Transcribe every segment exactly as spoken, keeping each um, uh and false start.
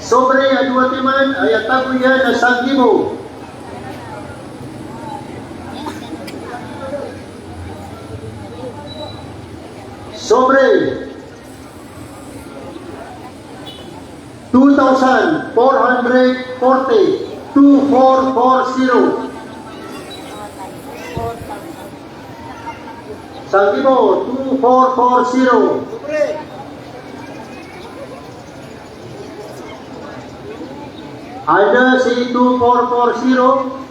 Sobre a dowa timan, aya tago iyan na sanggibo. Sobre. Two thousand four hundred forty, two four four zero. Sanggibo, two four four zero. Anda si two four four zero?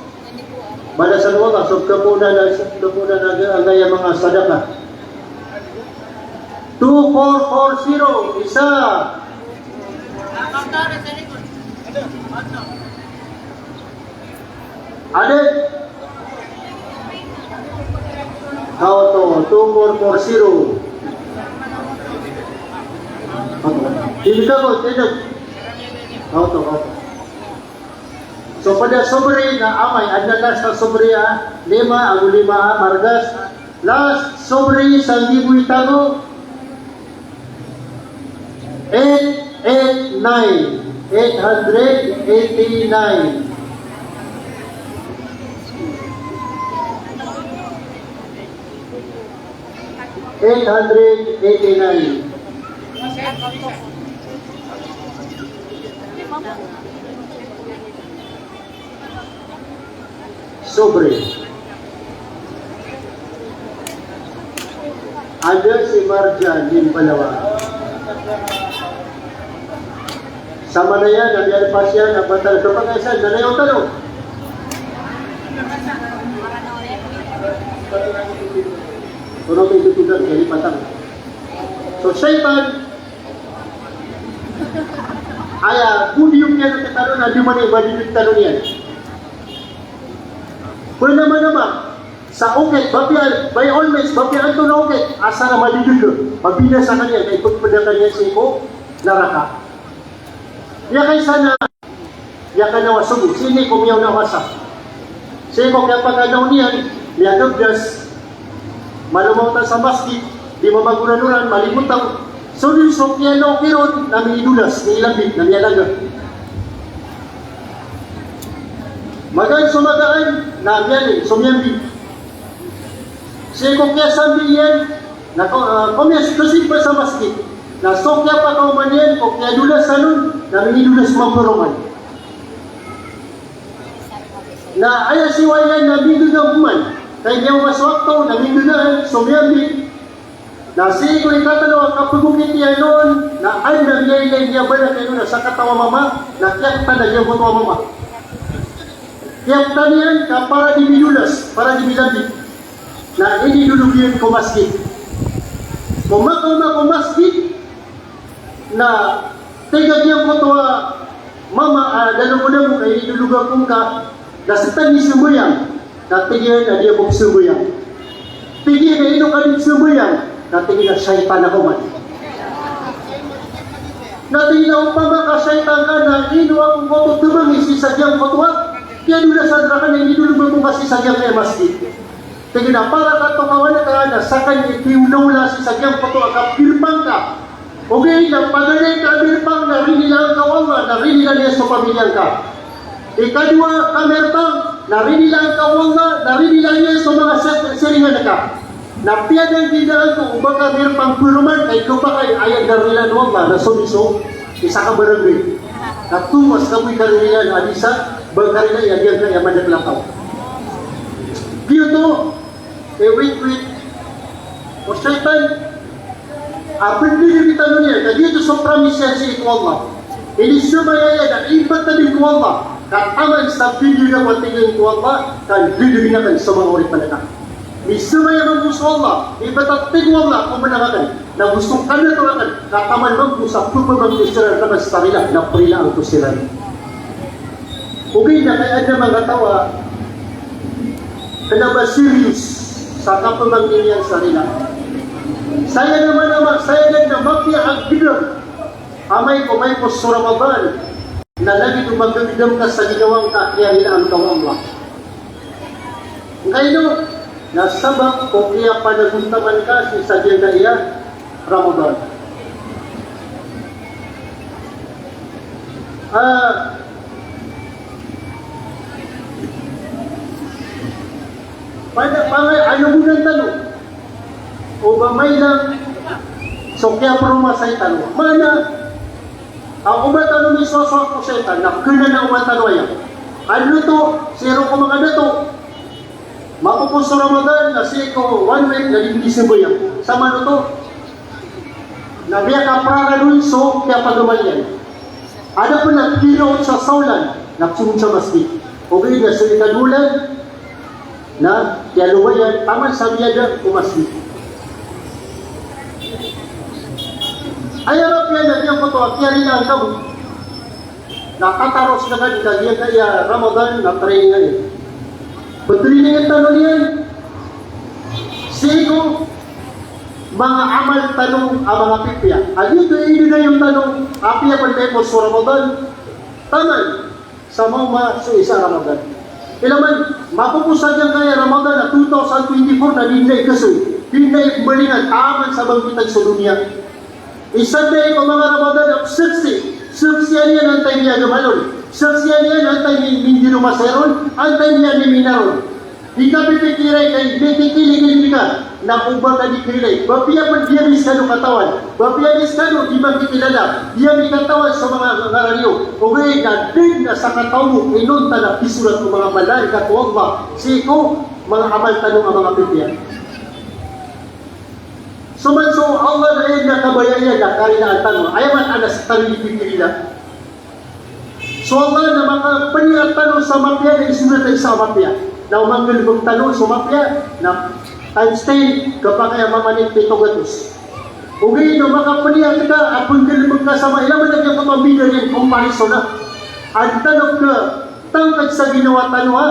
Balasan o Allah so kaponan, so kaponan angkaya manga sadaka. Two four four zero, isa. Adn? Kaoto, two four four zero. Hindi ka ko, hindi. Kaoto, kaoto. So, pd a sobre na amay, adn a last a sobre a lima, ago lima a margas. Last sobre, sanggibo i tago. Eight eight nine, eight hundred eighty nine. Eight hundred eighty nine. Sobre. Anda si Marjan din Palawan? Sa manaya na miyalpas iyan a batal kapakaisan na nayaw tano. Kono ko ito tugan, kalipatan. So, shaitan, aya, bodi o kiyan o tano na di man i madideg tano niyan. Panamanama, sa okit, ba piya, by all means, ba piya antonaa okit, asar a madideg, mabinasa ka niyan, ka ipagpda ka niyan sii ko naraka. Aya kaisa na, aya kanaw a sogo, sii ko miyaona a masa. Sii ko kiyapakanaw niyan, miyagabdas, malomawta sa masgit, di mamagoran-oran, malimotaw. So, di so kiyanaw kiron, na minidolas, minilambit, na miyalaga. Magaan so magaan, na miyaling, so miyambi. Sii ko kiyasambi iyan, na ko, ah, ko miyas-, kasimba sa masgit. Na so kiyapakaoma niyan, ko kiyadolasan on, na minidolas mambaroman. Na aya siwa iyan na minggaga man. Kay miyaoma so wakto, na minggagaan, so miyambi. Na sii ko ikatlo a kapagokit iyan on, na anda miyailay, miyabalak iyan on, na sakataw a mama, na kiyaptan a giyangkoto a mama. Kiyaptan iyan ka para di midolas, para di milambit. Na inidolog iyan ko masgit. Ko makaoma ko masgit, na tig a giyangkoto a mama a, ah, lalagonago ka inidolog ako ngka, na sktano i sambayang, na tig iyan a di ako psambayang. Tig iyan a ino ka di psambayang, na tig iyan a shaitan ako man. Na tig iyan a opama ka shaitan ka, na ino ako ngkoto tabangi sii sa giyangkoto a kiyadolasan rka na inidolog ako ngka sii sa giyangkaya masgit. Tig iyan a para ka tokawan ka na sakn i piolaola sii sa giyangkoto a kapirpang ka. Ogaid na paganay ka mirpang na rinilaan ka o Allah, na rinilaan iyan so pamilya ngka. Ikadowa ka mirpang na rinilaan ka o Allah, na rinilaan iyan so manga sir-, siringan ka. Na piyadanggilaan ko o ba ka mirpang paroman, ka ikadowa ka aya di rinilaan o Allah, na so miso, isa ka barangay. Na tomas ka bo i karinilaan a di sa, ba karinilaan iyan ka aya madakl a taw. Giyoto, e, wait, wait. O shaitan, a pndadagi tano niyan, ka giyoto so promise iyan sii ko Allah. Inisamaya iyan a imbtad iyan ko Allah, ka taman sa pindg ako a tig iyan ko Allah, ka ndadagn akn so manga oripn akn. Misamaya mambo so Allah, imbtad tig o Allah, ko mnang akn, na go so kadato akn, ka taman mambo sa pphangni siran rka sa rila, na prilaan ko siran. Ogaid na kay adn a manga taw a kna ba serious sa kapamangni niyan sa rila. Saya na manama, saya na mapiya a gdam. Amay ko, amay ko so Ramadan, na lagid o magagdam ka sa ginawa ngka a kiyarilaan ka o Allah. Ngkaino, na sabap ko kiyapanagontaman ka sii sa giyangkaya Ramadan. Ah, pada pangay, ano mo nan tano? O ba mailang so kiyapromasay tano. Mana, a, o ba tano misosowa ko shaytan, na kena na o ba tano aya. Ano to, siro ko manga dato. Mapopos so Ramadan, na sii ko one week, na di, di sambayang. Sa mano to? Na miyakapraranon so kiyapagamal iyan. Adapn na kiraot sa saolan, na somong sa masgit. Ogaid na so ikadowa lan, na kiyaloba iyan, taman sa miyada ko masgit. Aya mapiya na giyangkoto a kiyarilaan ka bo. Na kataros ka ka di ka giyangkaya Ramadan na training aya. Ptraining tano niyan sii ko manga amal tano a manga pipiya. A giyoto i idinayon tano a piya pn ko so Ramadan. Taman sa maoma so isa a Ramadan. Ilay man, mapopos a giyangkaya Ramadan a two thousand twenty-four na di dn ikasoy, di dn ikmbalingan, taman sa bangkitn so doniya. Isa dn ko manga Ramadan a pzaksi, pzaksian iyan antaa i miyagamalan on, pzaksian iyan antaa i mi-, mindiromasay ron, antaa i miyaminar on. Di ka pipikiray ka, di pikikiligin ka, na o ba ka di kiray. Ba piya pn di ami skano katawan, ba piya ami skano di makikilala, di ami katawan so manga ngaran iyo. Ogaid na da dn a sakataw bo inonta na pisorat o manga malaikat o Allah sii ko manga amal tano a manga pipiya. So man so Allah na aya na kabaya iyan na karilaan tano. Aya man a na sa tano di pipirila. So Allah na makapniyat tano sa mapiya na isorat a isa a mapiya. Na o manggalbk tano so mapiya na times ten, kapakay a mamanik pito gatos. Ogaid na makapniyat ka a pnggalbk ka sa ma-, ilay man a giyangkoto a bida niyan comparison a. Adn tano katangkd sa ginawa tano a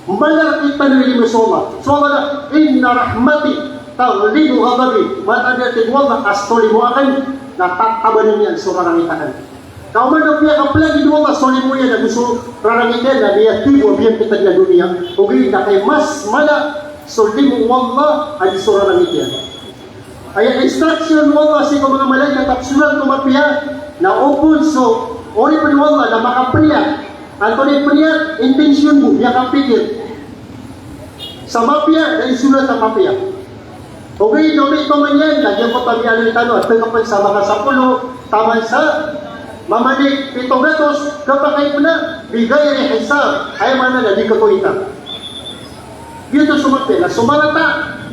Malark i tano i limo so Allah. So Allah na, "Inna rahmati taghlibu ghadabi." Mataan a tig o Allah a so limo akn na tatabanan iyan so rarangit akn. Ka oman na piyakaplagid o Allah so limo iyan ago so rarangit iyan na miyatibo a biyangkitn a doniya. Ogaid na kay mas mala so limo o Allah a di so rarangit iyan. Aya instruction o Allah sii ko manga malaikat a psorat o mapiya, na opama so oripn o Allah na makapniyat. Antonaa i pniyat? Intention bo, miyakapikir sa mapiya, na isorat a mapiya. Ogaid na oman iyan, na giyangkoto a miyaaloy tano a tngkapn sa makasapolo, taman sa mamanik pito gatos, kapakay pn a bi ghayri hisab, aya maana na di kakoita. Giyoto so mapiya, na so marata,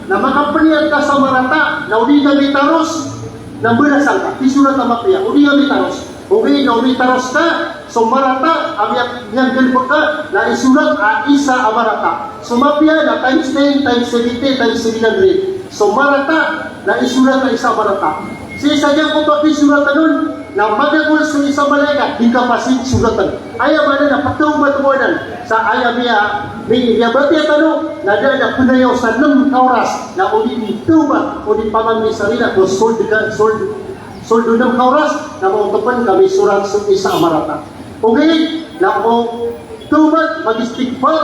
na makapniyat ka sa marata, na o di ka mitaros, na mbalasan ka, isorat a mapiya, o di ka mitaros. Ogaid na o mitaros ka so marata a miya-, miyanggalbk ka, na isorat a isa a marata. So mapiya na times ten, times seventy, times seven hundred. So marata na isorat a isa a marata. Sii sa giyangkoto a kisoratan on, na madakl so isa a malaikat, di ka pasin soratn. Aya maana na pthawbat ko anan sa aya miya, mi-, miyabatiya tano, na da a pnayaw sa nm ka oras, na o di thawbat, o di pamangni sa rila ko sold ka, sold, sold o nm ka oras, na maoto pn ka misorat so isa a marata. Ogaid na o thawbat, mag-istighfar,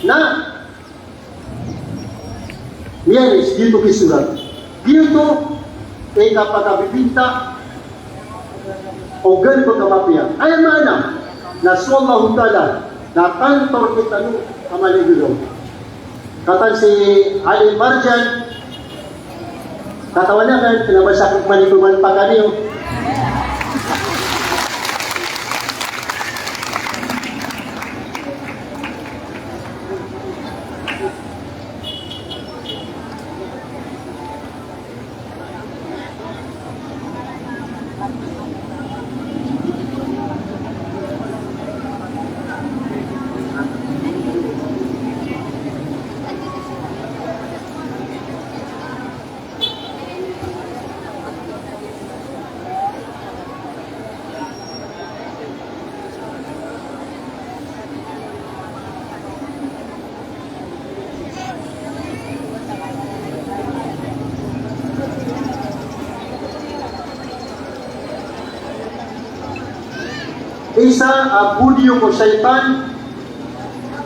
na miyaris, giyoto kisorat. Giyoto i kapakabibinta o galbk a mapiya. Aya maana na so Allahu Ta'ala na tanto rktano a mala i gagaw. Katawan si Alim Marjan, katawan akn, kna ba sakn man i pman pakaniyo. Isa a bodiyo ko shaytan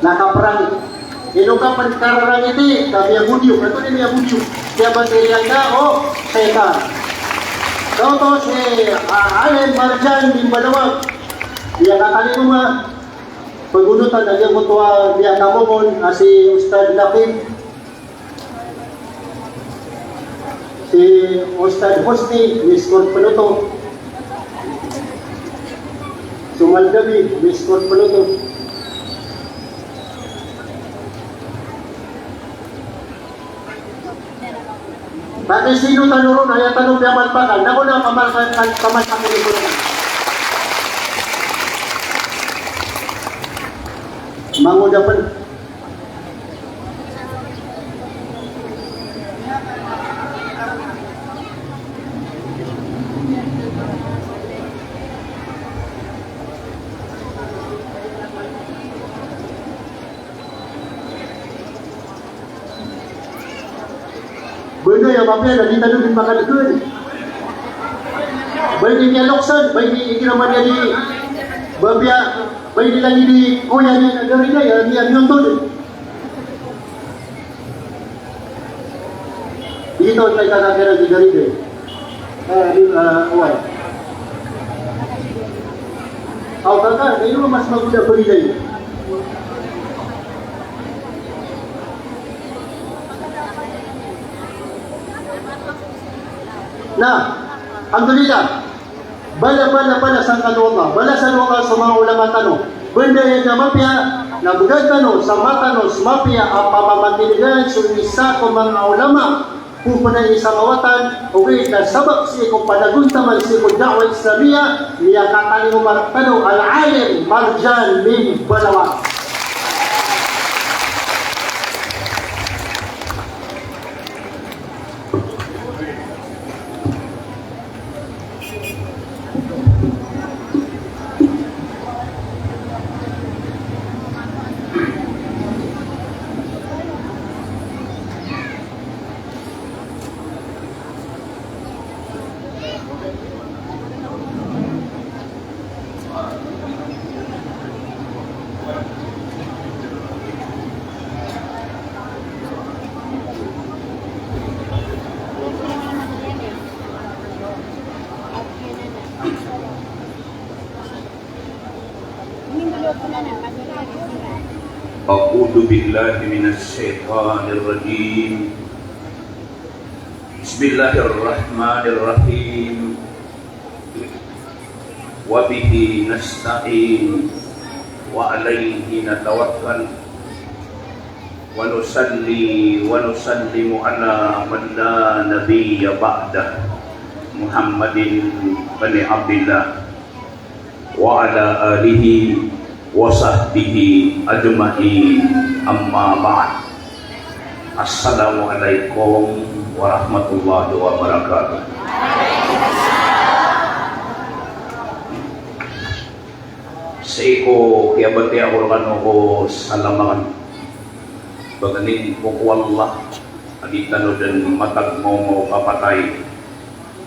na kaprangit. Ino ka pn kararangiti, ka miyabodiyo, antonaa i miyabodiyo? Kiyabatiya iyan ka o shaytan. Oto si, ah, Alim Marjan di Mbalawag. Miyakatalingoma, pagonotan a giyangkoto a miyakamogon a si Ustadh Naqib, si Ustadh Husni, Miss Court Panoto, so Maldabi, Miss Court Panoto. Pati sino tano ron, aya tano piyamalpakan. Nago na kamal-, kamal-, kamalpakan ito. Mangoda pen. Banda aya mapiya na di tano di pakadegen. Ba ini kiyaloksan, ba ini ikiraman iyan di, ba piya, ba ini lagi di, o, iyan, iyan, iyan, iyan, iyan, iyan, iyan, iyan. Ito, tayo ka kaya di dari di. Eh, di, ah, why? Aw, kaka, kayo mas maguda pa rin. Na, alhamdulillah. Bala, bala, balasan kano o Allah. Balasan o Allah so manga ulama tano. Banda aya mapiya, na bgan tano sa mata tano so mapiya a pamamakin'gan so isa ko manga ulama ko pd a isa a watan, ogaid na sabap sii ko panagontaman sii ko da'wah Islamiyah, miyakatalingoma rktano Al-Alim Marjan min Balawan. أعوذ بالله من الشيطان الرجيم. بسم الله الرحمن الرحيم. وبه نستعين وعليه نتوكل ونصلي ونسلم على من لا نبي بعده محمد بن عبد الله وعلى آله وصحبه أجمعين، أما بعد. Assalamualaikum warahmatullahi wabarakatuh. Sii ko kiyabatiya ko rkano ko salam akn, pangnin ko ko Allah a di tano dn matagmaw o kapatay,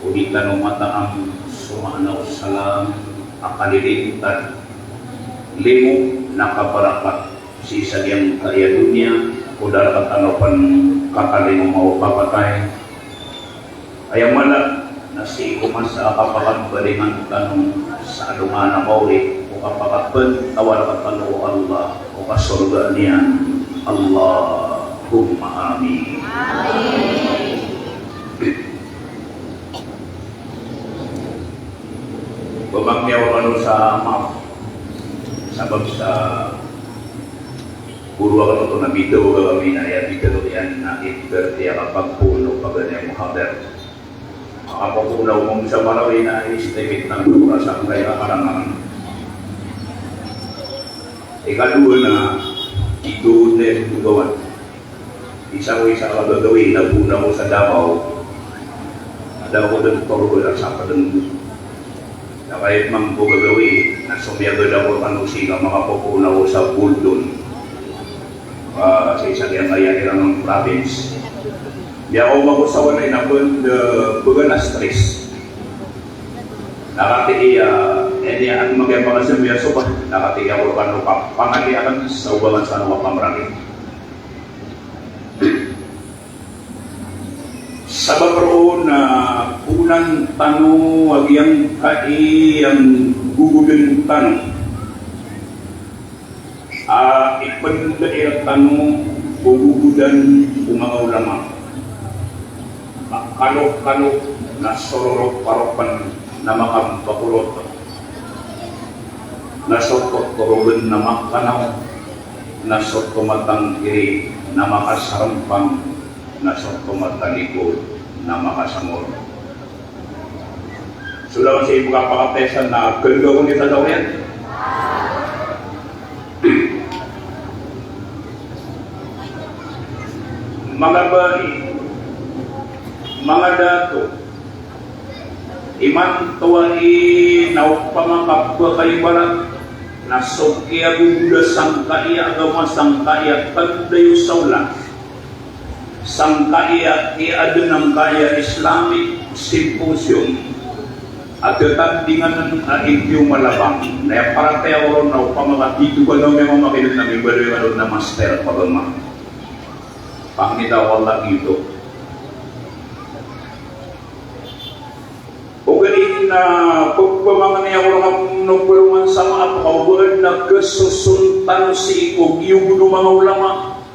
o di tano mataam so maana o salam a kalilintad, limo na kabarakat sii sa giyangkaya doniya, ko da rktano pn katalingoma o kapatay. Aya mala na sii ko masa a kapakabbalingan tano sa alongan a kaori, o kapakapntawar tano o Allah o kasorgaan iyan. Allahumma amin. Amin. Ba mangni ako kano sa maap sabap sa goro akn oto na bitaw a gagawii na aya bitaw iyan na ibt iyan a kapagpoon o paganay a muhadar. Makapoon ako mambo sa Marawi na estimate na oras a kaya karangan. Ikadowa na ito na gagawan. Isa ko isa a gagawii na poon ako sa Davao. Ada ako dn toro ko sa pd dn. Na kaya mambo gagawii na somiyagad ako kano sii ka makapopoon ako sa Baldon. Ah, sa isa giyangkaya iran a province. Miyaoma ako sa walay na pd, eh, bgan a stress. Na katii, ah, aya niyan a magiyapakasambiya so ba, na katii ako rkano ka pangadi akn sa oba akn sa ano ka pamrani. Sabap roo na poon Nan tano a giyangkai a gogodan tano a ipndaya tano ko gogodan o manga ulama. Makalokalo na sororoparopn na makabakolot, na so totorogn na makanaw, na so tomatangkiri na makasarmpang, na so tomatalikod na makasamor. So langon sii pkapakatay san na kndao ko niyan sa taw iyan. Manga bai, manga dato, imanto a ina opama ka pkaibarat na so kiyagogoda sangkai a agama, sangkai a tanda iyo sa olan, sangkai a kiyaadn angkai a Islamic Symposium a tatandingan a Idioma Labang, na aya paratiyaya ko ron na opama ka tito ka na miyamakineg na mimbaloy ka ron na master ko agama. Pangni ta o Allah giyoto. Ogaid na pphangni ako rkano, pharoman sa maap ka o ba adn a kasoson tano sii ko giyogod o manga ulama.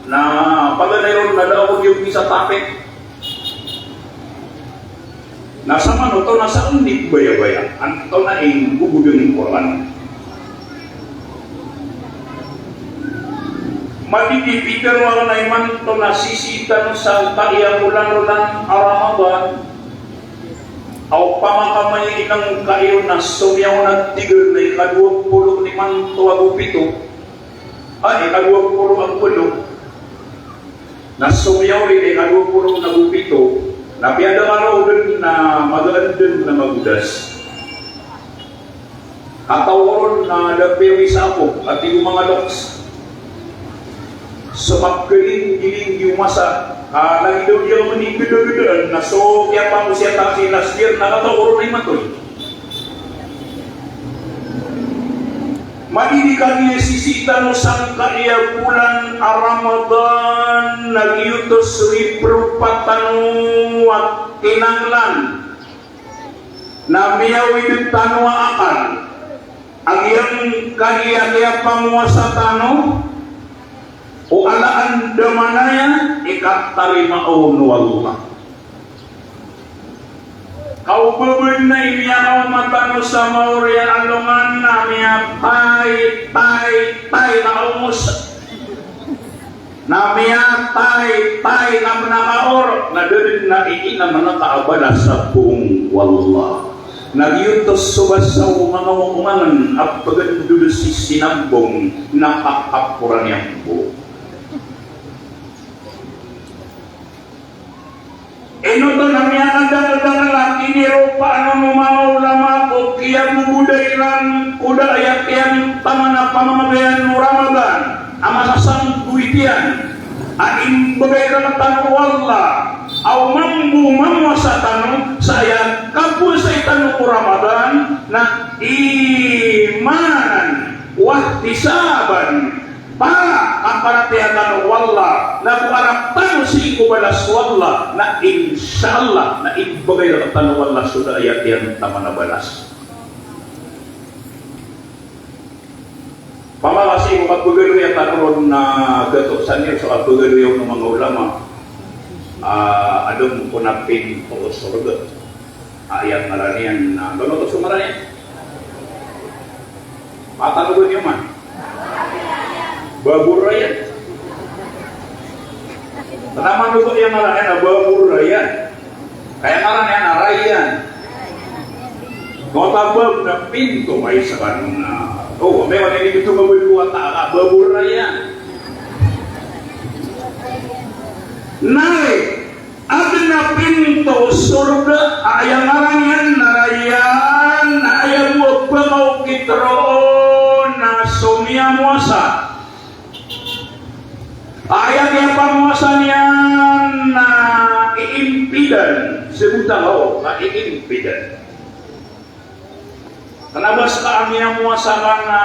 Na paganay ron na da ako giyogod sa topic. Na samanoto na sa andi bayabaya, antonaa i gogodan o Qur'an. Madidi pitero a imanto na sisii tano sangkai a olan-olan a Ramadan. Aw, opama ka maya inangkai iyo na so miyaona a tig iyan na ikadowa polo imanto ago pito. Ay, ikadowa polo ago walo. Na so miyaori na ikadowa polo ago pito. Na piyada ka ron dn na magaan dn na magodas. Kataw ko ron na da piyawisapo, a tig o manga loks. So mapkalinggilinggi o masa, a lagid o di ako mani gdagdaan, na so kiyapangosiyatan sii last year, na kataw ko ron na imanto. Madidi ka giya sisii tano sangkai a olan a Ramadan, na giyoto so ipropa tano a kinanglan na miyawid tano a akal a giyangkai a kiyapangowasa tano o ala andamanaya i katarima on o Allah. Ka o ba bnar na miyakaoma tano sa maori a alongan na miyatay, tay, tay na kaomos. Na miyatay, tay na mnakaor, na da dn a iinam a manga kabalas sa poon o Allah. Na giyoto so basa o manga omangan a pagandod sii sinambong na kakaporan iyan bo. Ino oto na miyakadakdakl a kiniropaan o manga ulama ko kiyagogoda iran ko da a aya kiyantaman a pamangagayan o Ramadan a masasanggoit iyan a imbgay rktano o Allah, aw mambo mamowasa tano sa aya kapowasai tano ko Ramadan na imanan wahtisaban. Para, a paratiyaya tano o Allah, na go arap tano sii ko balas o Allah, na insha Allah, na imbgay rktano o Allah so da a aya kiyantaman a balas. Pamala sii ko kapagaloya tano ron na gato, saniyo so kapagaloya o manga ulama, ah, adn ko na pinto o sorga. Aya ngaran iyan na, ano oto so ngaran iyan? Patanogan iyo man. Babur Rayyan. Tanaman oto aya ngaran iyan na Babur Rayyan. Ka aya ngaran iyan na Rayyan. Mota bab na pinto, ay sa kanon na. O, may wala ini pinto, Babur Rayyan. Nay, adn a pinto o sorga a aya ngaran iyan na Rayyan, na aya bo a pkaokit roo na so miyamowasa. Aya kiyapamowasa niyan na iimpidan, sbota ka o, na iimpidan. Kna ba ska a miyamowasa ka na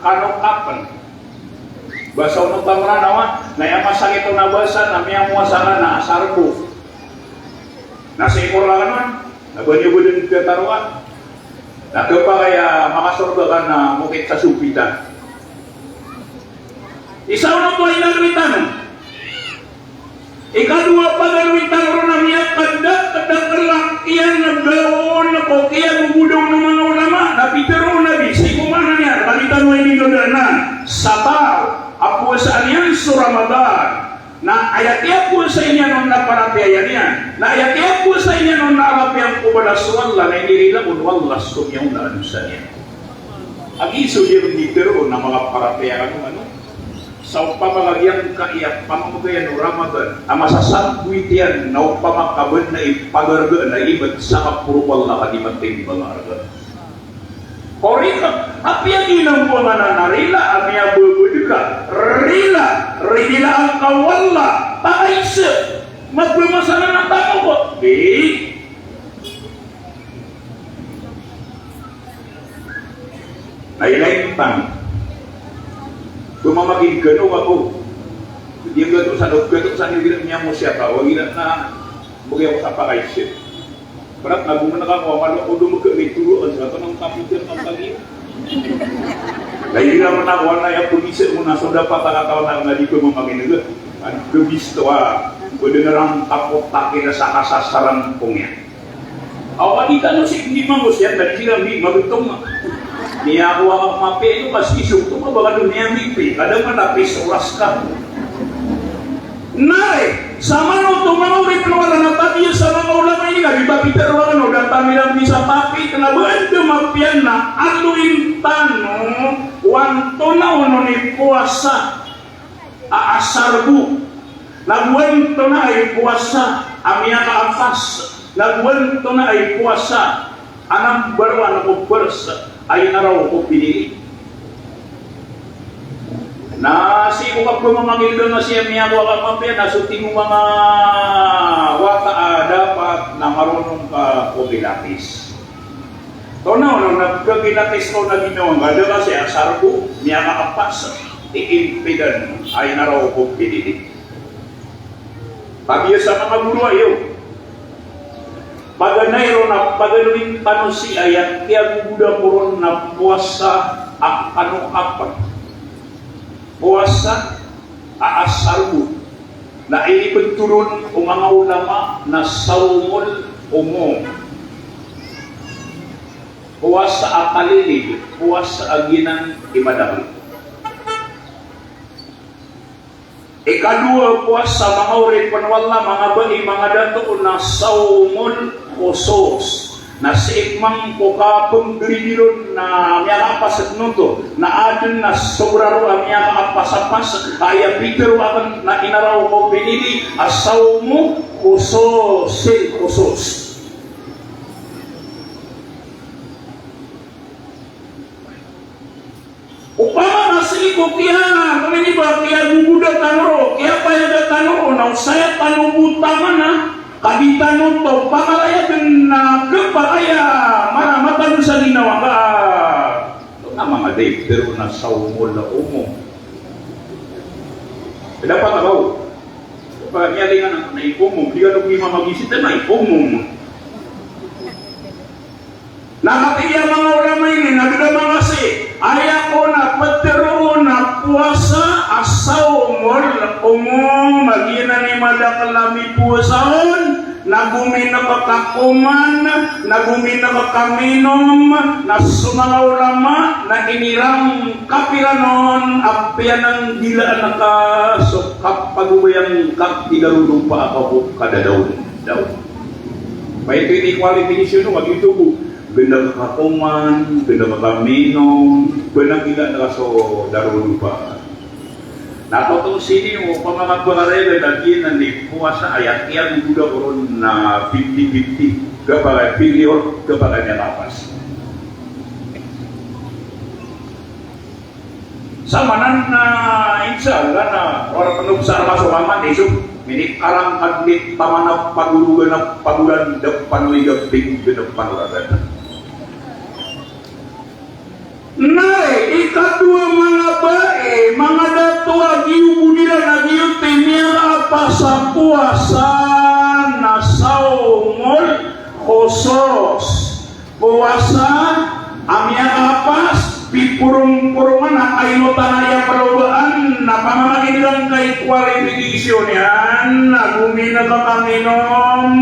kano kapn. Basa o Mranaw a, na aya masakit o na basa na miyamowasa ka na asar bo. Na sii ko rkano, Na ba niyo bo dn kataroa? Na khapakay a makasorga ka na mokit sa sopitan. Isa on oto a inaloy tano. Ikadowa a pagaloy tano ron na miyakadakdakl a kiyanagaon ko kiyagogoda o manga ulama, na pitharo o Nabi, sii ko maana niyan, na di tano inigagaan, sa taw a powasaan iyan so Ramadan, na aya kiyapowasai niyan on na paratiyaya niyan, na aya kiyapowasai niyan on na alapiyan ko balas o Allah, na inirila on o Allah so miyaona a dosa niyan. Agi so di ron di tero na makaparatiyaya kano, ano? Sa opama ka giyangkaya pamamagayan o Ramadan a masasamboy tiyan na opama ka ba na ipagarga na ibat sa kaporo o Allah ka di matimbang a arga. Korek, apiya giya bo a ngka na rila a miyababad ka, rila, rinilaan ka o Allah, pakaiza, mapamasanan a tano ko. Di. Na ilay tano. Pamamagin kano ako. Di gato sa, gato sa niyo gina miyamosiyata, wa gina na, bagi ako sa pakaiza. Parat na gomana ka ko, a malo ko dn makaitoro, an sa tanang kapitr na pagi. Lagi na mana ko na ya polis mo na so dapat a katawan na di ko mamangin nga. An kebisto a, pwede na lang takot takina sa kasasaran ko niya. Awa di tano si, di mangos yan, tadi sila di magtong. Niya ako ang mape, ito kasi isok to, mabaka doon niya mipi. Kada man na pisoras ka. Nari, sa mano to manga oripn o Allah na tabiya sa manga ulama ini, na di ba pitharo aken o da tano iran bisa papit, na ba anda mapiya na aloyin tano o antonaa onon i powasa a asar bo, na go antonaa i powasa a miyakaapas, na go antonaa i powasa a nambarawan ko pers a inaraw ko pinili. Na sii ko kapamamangilda na sii a miyakowa ka mapiya na so tig o manga wata a dapat na marunong ka ko Pilates. Tonaa onon na pkapilates ko na ginawa ngka, da ka sii a sarbo, miyakaapas, iimpidan a inaraw ko pinili. Tabiya sa manga goro a iyo. Paganay ron a pagaloyin tano sii a kiyagogoda ko ron na powasa a kano apat. Powasa a asar bo. Na inipthoron o manga ulama na sawmul umum. Powasa a kalilig, powasa a giyanan i madakl. Ikadowa a powasa, manga oripn o Allah, manga bai, manga dato, na sawmul khusus. Na sii pman ko kapnggiridi ron na miyakaapas dn oto, na adn a sobra ron a miyakaapas-apas, ka aya pitharo aken na inaraw ko pinili a sawmu khususil khusus. Opama na sii ko kiya, kami ni ba kiyagogoda tano ron, kiyapayaga tano ron, na osaya tano bo taman a, ka di tano to pakalayadn na khapakay a mara matano sa ginawa ka. Tonaa manga dai ptharo na sawmul umum. Dapat a ba o. Pamiyalingan na i umum, di kano di mamagisit na i umum. Na katii a manga ulama ini, na da manga sii, aya ko na ptharoon a powasa a sawmul umum, a giyanan i madakl a mipowasa on, na go mink ka koman, na go mink ka minom, na so manga ulama, na inirangkap iran on a piyananggilaan ka so kapagobayang ka i darodopa a ka ko kadadaon. Daw. Maito ini qualification o, agi oto bo. Gnk ka koman, gnk ka minom, pnanggilaan ka so darodopa. Na toto sii o pamakabarayag a giyanan i powasa a aya kiyagogoda ko ron na fifty fifty. Khapakay a failure, khapakay a miyakaapas. Samanan na, insha Allah na, wala pn o bsar masokaman, iso, minikarangkad dit taman a pagologan a pagoran, da panoy gabing, da panoragan. Na ikadowa manga bai, manga dato a giyoto iran, a giyoto i miyakaapas a powasa na sawmul Khusus, powasa a miyakapas, piporongporongan a kainotan a aya palobaan, na pamamakineg angkai qualification iyan, na gomineg ka minom,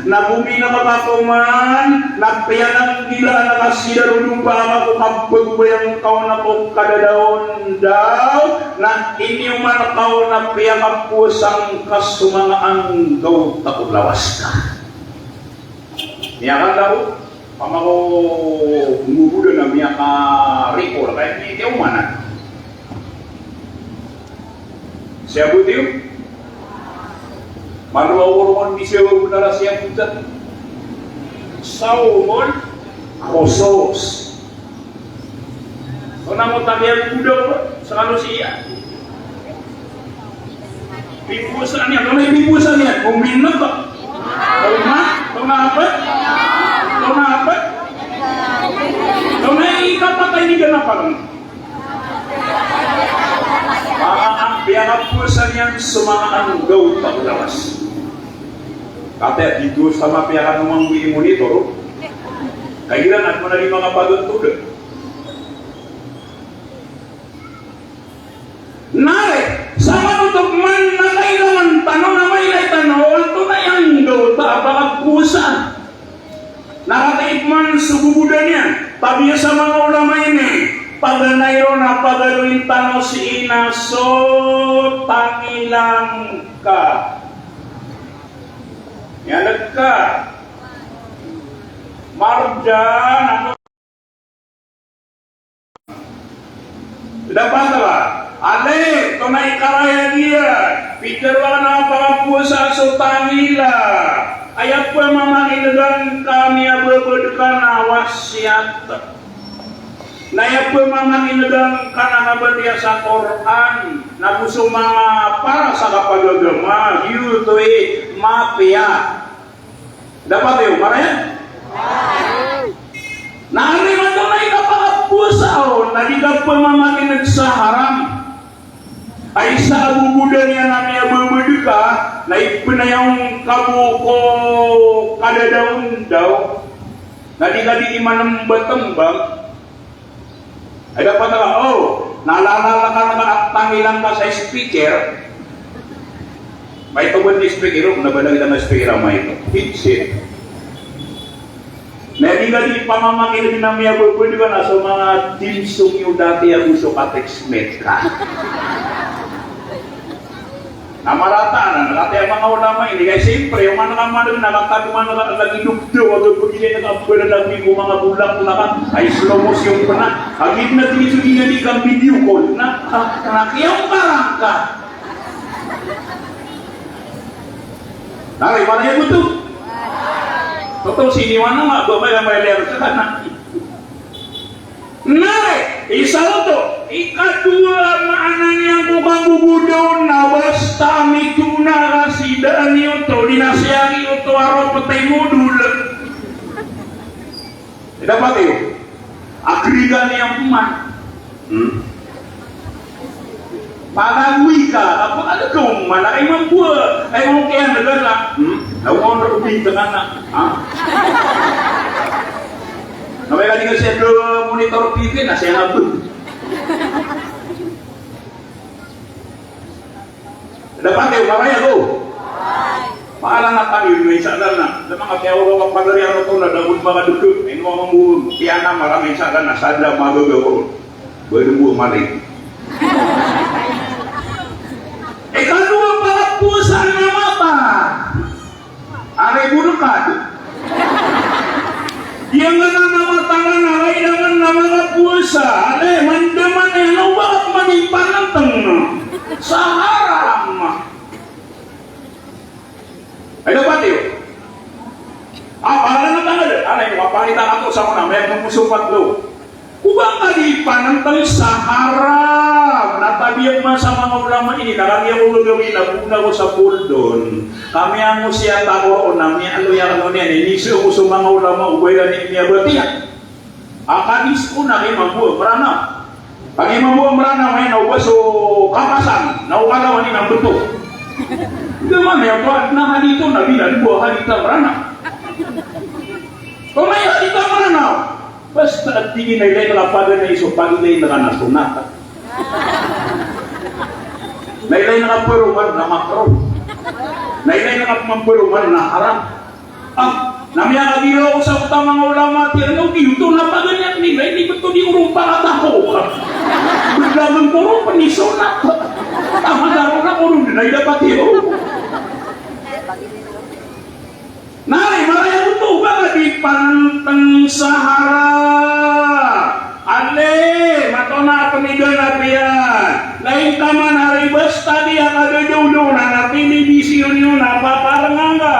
na gomineg ka koman, na piyananggilaan ka sii da ron o ba ka ko kabagobayang ka on a ko kadadaon daw, na iniyoman ka on a piyakapowasa ngka so manga anggawta ko lawas ka. Miyakala o, pamako ngguguda na miyakarikor, kaya di, di omanan. Siyabot iyo. Malowa o rongon di siyabot na ra siyabot. Sawmul khusus. Tonaa mo tabiya ko daw, sa kano siya. Pipowasaan iyan, tonaa i pipowasaan iyan, o minot. Tonaa, tonaa apa? Tonaa apa? Tonaa i kapatay niyan a palang. Manga, piyakapowasaan iyan so manga anggawta ko lawas. Kataya dito sa mapiya ka no manggoy monitor. Kagiya na, man a di makapaganto da. Na aya, sa manoto man na kailangan tano na mailay tano, antonaa i anggawta a pakapowasaan. Na katii pman so gogoda niyan, tabiya sa manga ulama ini, paganay ron a pagaloyin tano sii na so tangila ngka. Aya ngka. Marjan, ano Dapat ba? Ale, tonaa i karayag iyan. Pitharo a pakapowasa so tangila. Aya pman a mamakineg angka a miyababad ka na wasiyat. Na aya pman a mamakineg angka na kabatiya sa Qur'an. Na go so manga para sa kapagagama, giyoto i mapiya. Dapat iyo, maraya? Na aya maana na aya kapakapowasa on, na di ka pman mamakineg sa haram. Ay sa gogoda niyan a miyababad ka, na ipnayang ka bo ko kadadaon daw. Na di ka di imanembang-tembang. Ay dapat ka, o, nalalaka ka na tangila ngka sa speaker. Maito bo i speaker, o, na ba lagid a speaker a maito. Headset. Na di ka di pamamakineg na miyababad ka na so manga theme song iyo dati ago so ka-textmate ka. Na marata anan, na katii a manga ulama ini, kay siyempre, oman ka man, na katii man ka lagid o pd, wag a pagilay na ka, pd na lagid o manga bulaklak, ay slow motion pn a. Agid na tig iyan so di na di ka video call, na, na, na kiyambarang ka. Na, aya maana niyan oto. Totoo, siniwan na nga, ba, ba, ba, ba, ba, Na, isa oto, ikadowa a maana niyan ko kanggogoda on na basta mitona ka sii dn iyo oto, di na siyari oto a roptay modol. Dapat iyo. Agrigan iyan pman. Hmm. Palagoy ka, apa ka da ka oman, ay mambo a, ay mambo kaya na gana. Hmm? Awan ko bintang ana. Ha? Na may kalinga siya do monitor T V na siya na po. Dapat iyo, maraya ko. Paala na kami, may isa na na. Sa mga kaya wala ka padari, ano to, na dapat mga dukot. Ino ang mga kaya na marami isa na, na sadla magagawa. Bali mo mali. Ikadowa a pakapowasa na mata. Aray, bolekad. Giyangkanan a mata na, aray, da man na makapowasa. Aray, mandaman iyan, o ba ka pman ipanenteng sa haram. Ay, dapat iyo. Apa anan a tanggal? Aray, mapangitaan ako sa manga miyag mamosopat lo. Ko ba ka di panenteng sa haram? Na tabiya man sa manga ulama ini, na kagiya ko gagawii na bo na ko sa poldon. Kami a mosiyat ako roo na miyaaloy ako niyan, iniiza ko so manga ulama o ba iran i miyabatiya. A kadisko na kagiya mambo a Mranaw. Kagiya mambo a Mranaw, ay na o ba so kapasan, na o kalawan i na mbeto. Di man iya ko na hadith o Nabi na di bo hadith a Mranaw. Tonaa i tig a Mranaw? Basta a tig iyan a ilay ngka paganay so paganay ngka na sonat. Na ilay ngka paroman na makruh. Na ilay ngka paroman na haram. Ah, na miyakagiraw sa manga ulama, tig iyan a, o giyoto na paganay akn ilay, di ba oto di oron pakatako. Bdagn ko ron pn i sonat. Taman a ron na ko ron dn a dapat iyo. Na, maraya oto ba ka di panteng sa haram. Ale, matonaa pn i ganap iyan. Lagid taman a ri basta di a kadadaw on a telebisyon iyan na paparngan ka.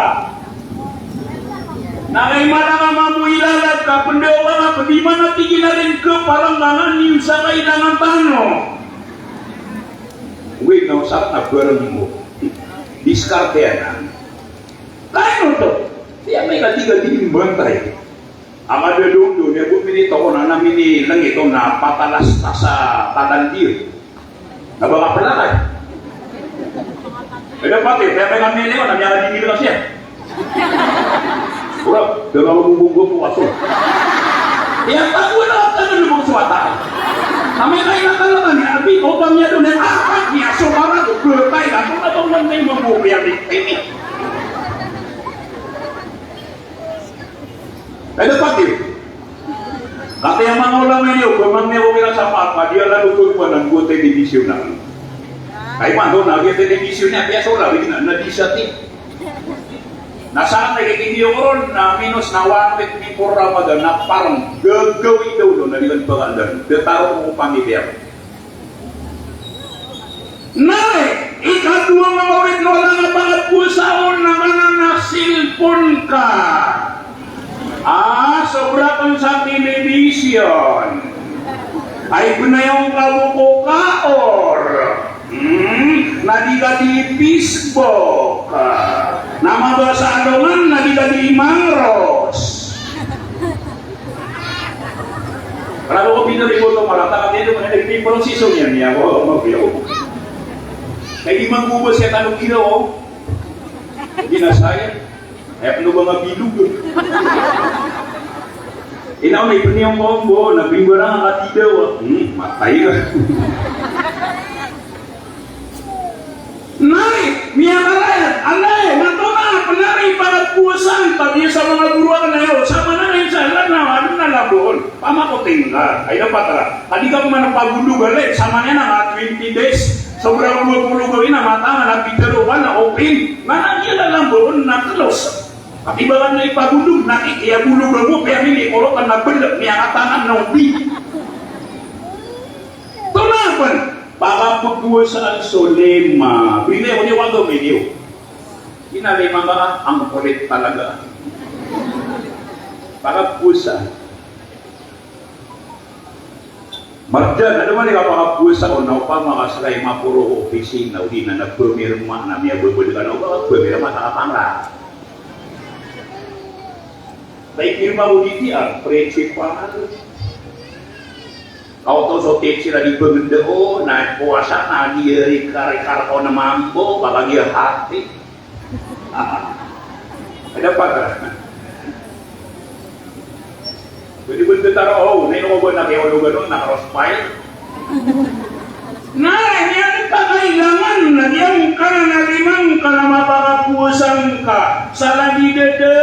Na kay mala ka mambo i lalag ka, pndaw ka na pd iman a tig iyan a rin kaparngan iyan sa kailangan tano. Wait, na osaran a barang mo. Diskarte anan. Kay oto, di amay ka di ka di imbantay. Ang ada doon doon, ya, bo, minito ko na, na minilangit ko na patalas ta sa tatandir. Na ba ka pala kay? Kaya pati, kaya may kami nila, na miyakadingil ka siya. Wala, dala ko bubunggo po aso. Ya, pag wala ka na lumang suwata. Kami kayo na talaga niya, abi, o ba niya doon, ah, ah, niya, so, para ko, kaya tayo, kung abang man na yung mabuhay, abi. Ay, dapat iyo. Kati a manga ulama iyo, ba mangni ako kira sa mapa, di ala do ko iwanan ko telebisyon na. Kay man do na, di telebisyon niya, kaya so labi na, na di siya ti. Na saan na kikindi ko ron, na minus na one week before Ramadan, na parang gagawin daw doon, na di kan bakandan. Dataro ko pamilya. Na, ikadowa nga mawid na wala nga pangapowasa on na maana na cellphone ka. Ah, sobra kon sa telebisyon. Ay, benayaw ka bo ko kaor. Hmm, na di ka di Facebook. Na mabasa alongan, na di ka di mangros. Para ko pinag-ibo to, para ta kami ito, mga nagpiproseso niya, niya, o, mabiyaw. Kay di man ko ba siya tanong ginawa, o? Di na saya. Kaya ano ba nga bilog, o? Inaw na ipiniyong ko, bo, na bimbarang ang atidaw, o. Hmm, matay ka. Nari, miyakarayat, alay, matonaa pn nari pagpowasaan, pagiyasa manga goro akn ayo, sa mana na insha Allah na, ano na laboon, pamakoting ka, ay dapat ra, ka di ka pman pagolog, alay, sa mana na nga twenty days, sobra dowa polo gawii na mataan a pitharo ka na open, mana iya na laboon na close. Pati ba ka na ipagolog, na iya bolog a mo, kaya mini, koro ka na bl, miyakatangan na open. Tonaa pn, pakapowasaan so lima. Brinay ko niyo kagaw niyo. Ina lima ka, ang kulit talaga. Pakapowasaan. Marjan, ano man ika pakapowasa o na opama ka sa kay maporo ko opisina, o di na nagpamirma na miyababad ka na opama, pamirma sa kapangla. Kay pirma ko di di, ah, principal. Kaoto so teacher a di pagenda o, na powasa na di rikar-rikar ko na mambo, baka di hati. Ah, ada pa ka? Pwede ba taro, o, na ino ko ba na kaya ologan on, na cross fire? Na, aya niyan pagkailangan, na giyangkanan a lima ngka na mapakapowasa ngka. Sa lagid a da,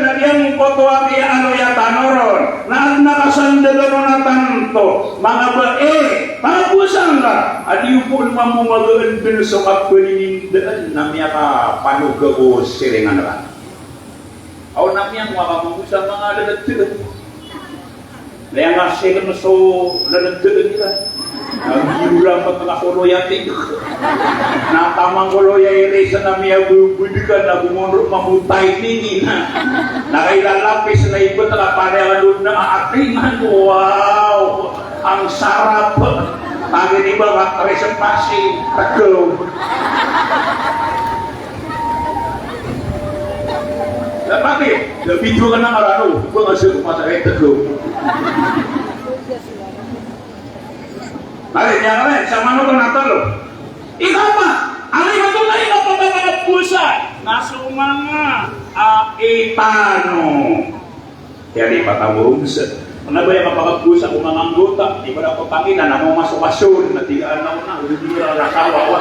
na giyangkoto a kiyaaloy a tano ron. Na adn a kasandagan on a tanto, manga bae, pakapowasa ngka. A di iyo pn mambo magaan dn so kapaninindaan na miyakapanoga ko siringan ra. Aw na miyang makamomosa manga lalagdaan. Laya nga siring so lalagdaan iran. Na giro ra matanga ko loya ti. Na tamang ko loya iri sa na miyabubudkan na bumonro mambo timing ina. Na kailalapis na ibt na pare a lod na atingan. Wow! Ang sarap. Pagini ba ka trespassing. Tekaw. Dapat iyo, da video ka na karano, ba nga sa rumah sakit tekaw. Ari, niyan ka rin, sa mano ka natalo? Ikapat, ari ba to na ikapat a manga powasa? Na so manga, ah, itano. Kaya di patamorom sa. Kna ba aya kapakapowasa ko manga anggota, di ba na ko pangila na mo masokaso, na tigaan na ko na, odi di ra na kawawa.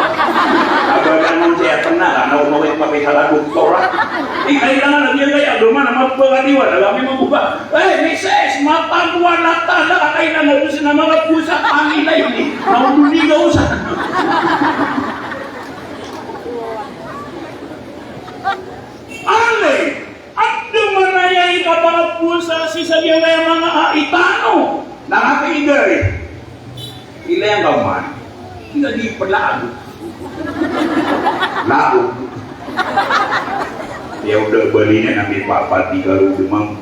Aba na mo siya pena, na ko mawit pa kay kala doktora. Di kailangan na diyan kaya, doman na mapagadiwan, na kami mabuka. Eh, misis, matagoan na tanda ka kailangan doon sa na manga pusa, pangila ini. Na ko di gawsa. Ale, adn man aya i kapakapowasa sii sa giyangkaya manga ai tano. Na kapiigari. Ilaya ngka man. Ingka di pelaag. Laog. Iya oda bali niyan na mipapati ka roo dn mambo.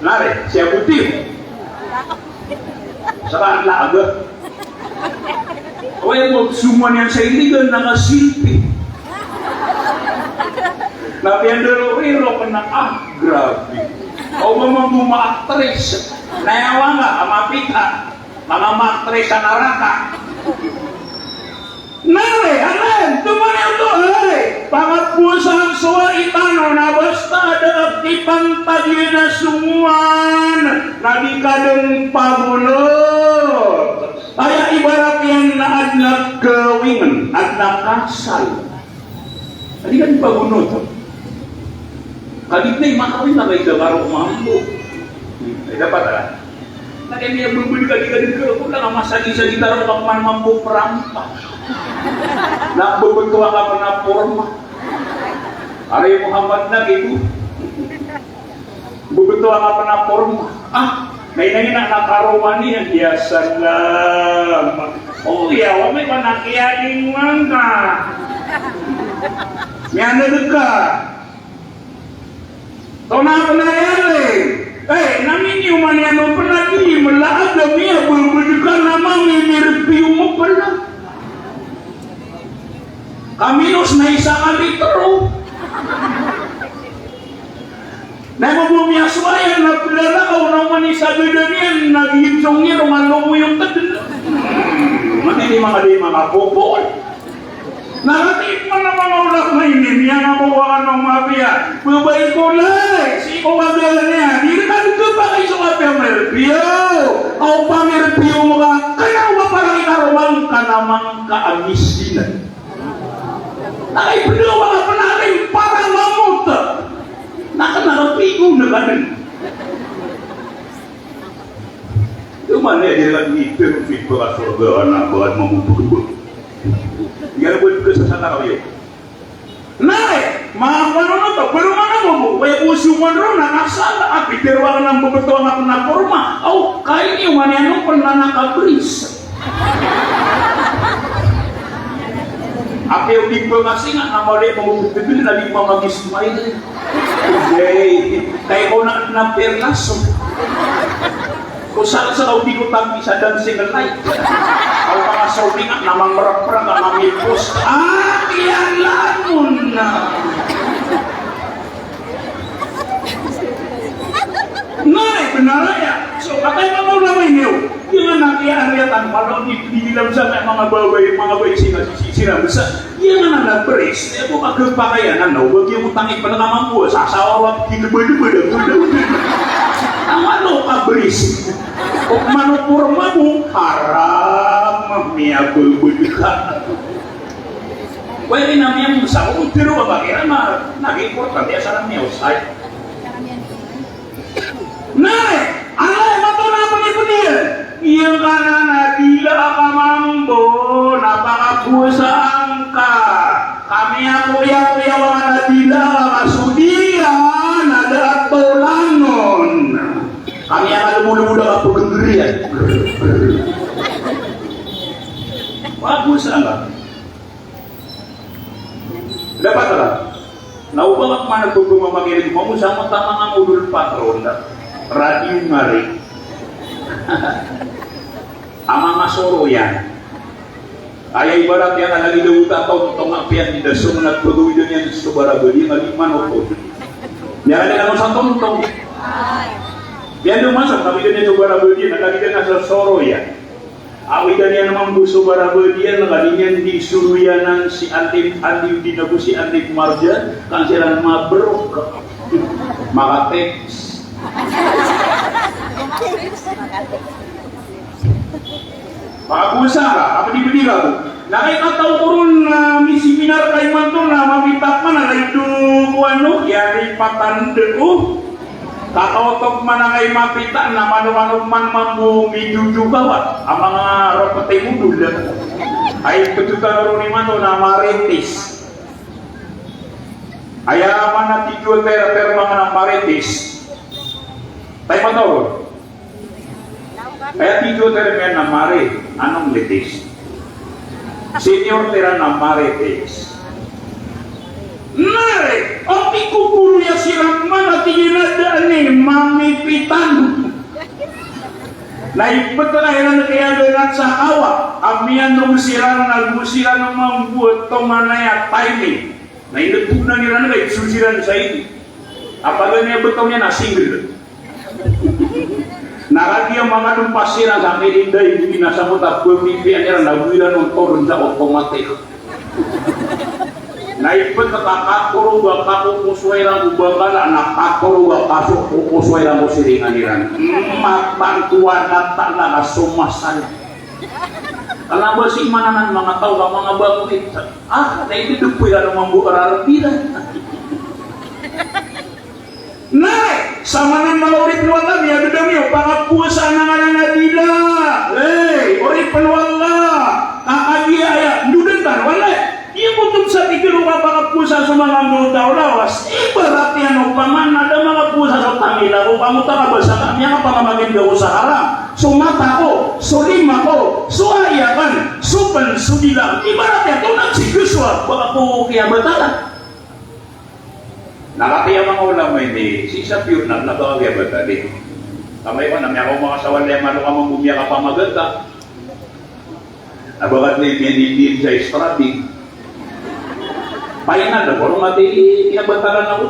Nari, siya buti. Saka laag. Oway, mo soman iyan sa iligan na kasilpi. Na piyandaro iro kna, ah, grabe. Aw ba mambo maactress. Na aya wanga, a mapita. Manga maactress sa naraka. Nari, anan, doman iyan oto, nari. Pangapowasaan so ai tano na basta da a kipantag iyan a somowan na di ka dn pagonot. Aya ibarat iyan na adn a kawing, adn a kasal. Adi ka di pagonot. Kagiya na i makawing na kagiya karo mambo. Hmm, ay dapat, ah. Na kaya niya bubud ka di ka di ka, ko lang a masagi-sagi taro ka man mambo prampa. Na bubud to ang apa na porma. Ari Muhammad na gitu. Bubud to ang apa na porma. Ah, na inangin na karoma niyan. Ya salam. Oh, ya, wa may pa nakiyaling man ka. Miyanad ka. Tona pn a iyali. Eh, na miniyoman iyan o pn a di mlaag a miyababad ka na mamimirpiyo mo pn a. Kaminos na isa ka litro. Na mambo miyasowa iyan na plalakaw na oman i sa badan iyan na ginsong iyan ron a lomoyot ka dn. Mani di manga di manga popol. Na katii pman a manga ulama ini, miyangako a kano mapiya. Babay ko lay, sii ko kagalan iyan. Di rka dn kapakay so kapiya mirpiyo. Aw pamirpiyo mo ka, kna o ba para i karoma ngka na mangka a miskinan. Na kay pd o ba ka pn a rin para mamot. Na kna ka pigo na ka dn. Di man iyan di rka dn ipir o pipa ka sorga na ba ka dn mamot. Iyan bo dn ka sa sakaraw iyo. Na, eh, manga panonoto, pero manga mambo, way ko soman ron na kasala, a pitero akn a mbebetowan akn a porma. Aw, kaini o man iyan o pn na nakabris. Apiya o di pngasinga, na mali mambo tebel na di mambo mag-smile. Day, kay ko na, na perlas. Ko sa, sa kaw di ko tanggi sa dancing light. Aw, manga saw di nga, na mamrapra, na mamipos. Ah, iyan lamon na. Nay, benar ya. So, kataya manga ulama ini, o. Di nga na kiyariyatan, palaw di, di bilang sa manga babay, manga babay, sila, sila, sila, besa. Iya nga na bris, iya bo ka khapakay anan, o ba giya mo tangi pn ka mambo, sa sawa wa kinebedebed, a goda-goda. Awan o ka bris. O mano porma bo, haram, miyabebed ka. Wa ini na miyamsa, o tero ba kira ma, nag-importante asar a miyaosay. Na, alay, mato na pn i pn iyan. Giyangkanan a dila ka mambo, na pakapowasaan ka. Kami a koyakoyawan a dila ka, ka so dila na da a tolanon. Kami a kalebodebod a kapagegeriyan. Pakapowasaan ka. Dapat ka. Na o ba ka pman a pemamakirig mambo sa mata manga modol patron da. Radio ngari. A manga soro iyan. Aya ibarat iyan a lagid o tataw, totong apiya di da so manga pagawidan iyan so barabadi iyan a di manotol. Iyan a di na sa tongtong. Iyan di masok, kawidan iyan so barabadi iyan a lagid iyan a soro iyan. Awidan iyan mambo so barabadi iyan, na ka di niyan di soroyanan si Andi, Andi Udin ago si Andi Marjan, kan siran mabrok. Makateks. Makapowasa ka, kapedipedi ka bo. Na kay kataw ko ron na miseminar ka imanto na mapita ka man a lagid o kowan o, aya di patanda o. Kakaoto man a kay mapita na mano-mano man mambo midodo ka ba. A manga repetay modol. Ay pedotan ron imanto na marites. Aya maana tigo a ter-, terma a marites. Tay matawag. Aya tigo a term iyan na mari, anong litis? Senior tira na marites. Mari, o tig ko goro iyan siran man a tig iyan a da a ni mamipitan. Na ipeteray iran kaya ganat sa kawa, a miyanog siran na go siran mambo a tomanay a timing. Na inetonan iran ka ipso siran sa ini. A paganay a betaw niyan na single. Na kagiya mangadempas iran sa kirinday, di na samot a pemipian iran na go iran on toron sa automatic. Na ipet a katorog a kakokosowa iran ko bakala, na katorog a kakokosowa iran ko siringan iran. Matantowan a tana na somasal. Kena ba si mananan manga taw ka manga bakit. Ah, na ito dopo iran mambo a rarbiran. Na, samanan mala oripn o Allah, miyadodang iyo, pakapowasa a nganan a dila. Hey, oripn o Allah. Kakagiya aya, ndodan tano, wala. Iya ko tong sa tig iyan o kapakapowasa so manga nggotaw lawas. Ibarat iyan opama na da makapowasa so tangila ko, ka mota ka ba sa kami a kapamagin ka ko sa haram. So mata ko, so lima ko, so aya kan, so pen, so dila. Ibarat iyan, tonaa sii ko so, baka ko kiyabatalan. Na katii a manga ulama ini, sii sa piyor na, na ba kiyabatalan. Kamay ko na, miyakaoma ka sa walay a malo ka mambo miyakapamaganta. Na bagat na imiyan sa strategy. Paina da, koro mati, kiyabatalan ako.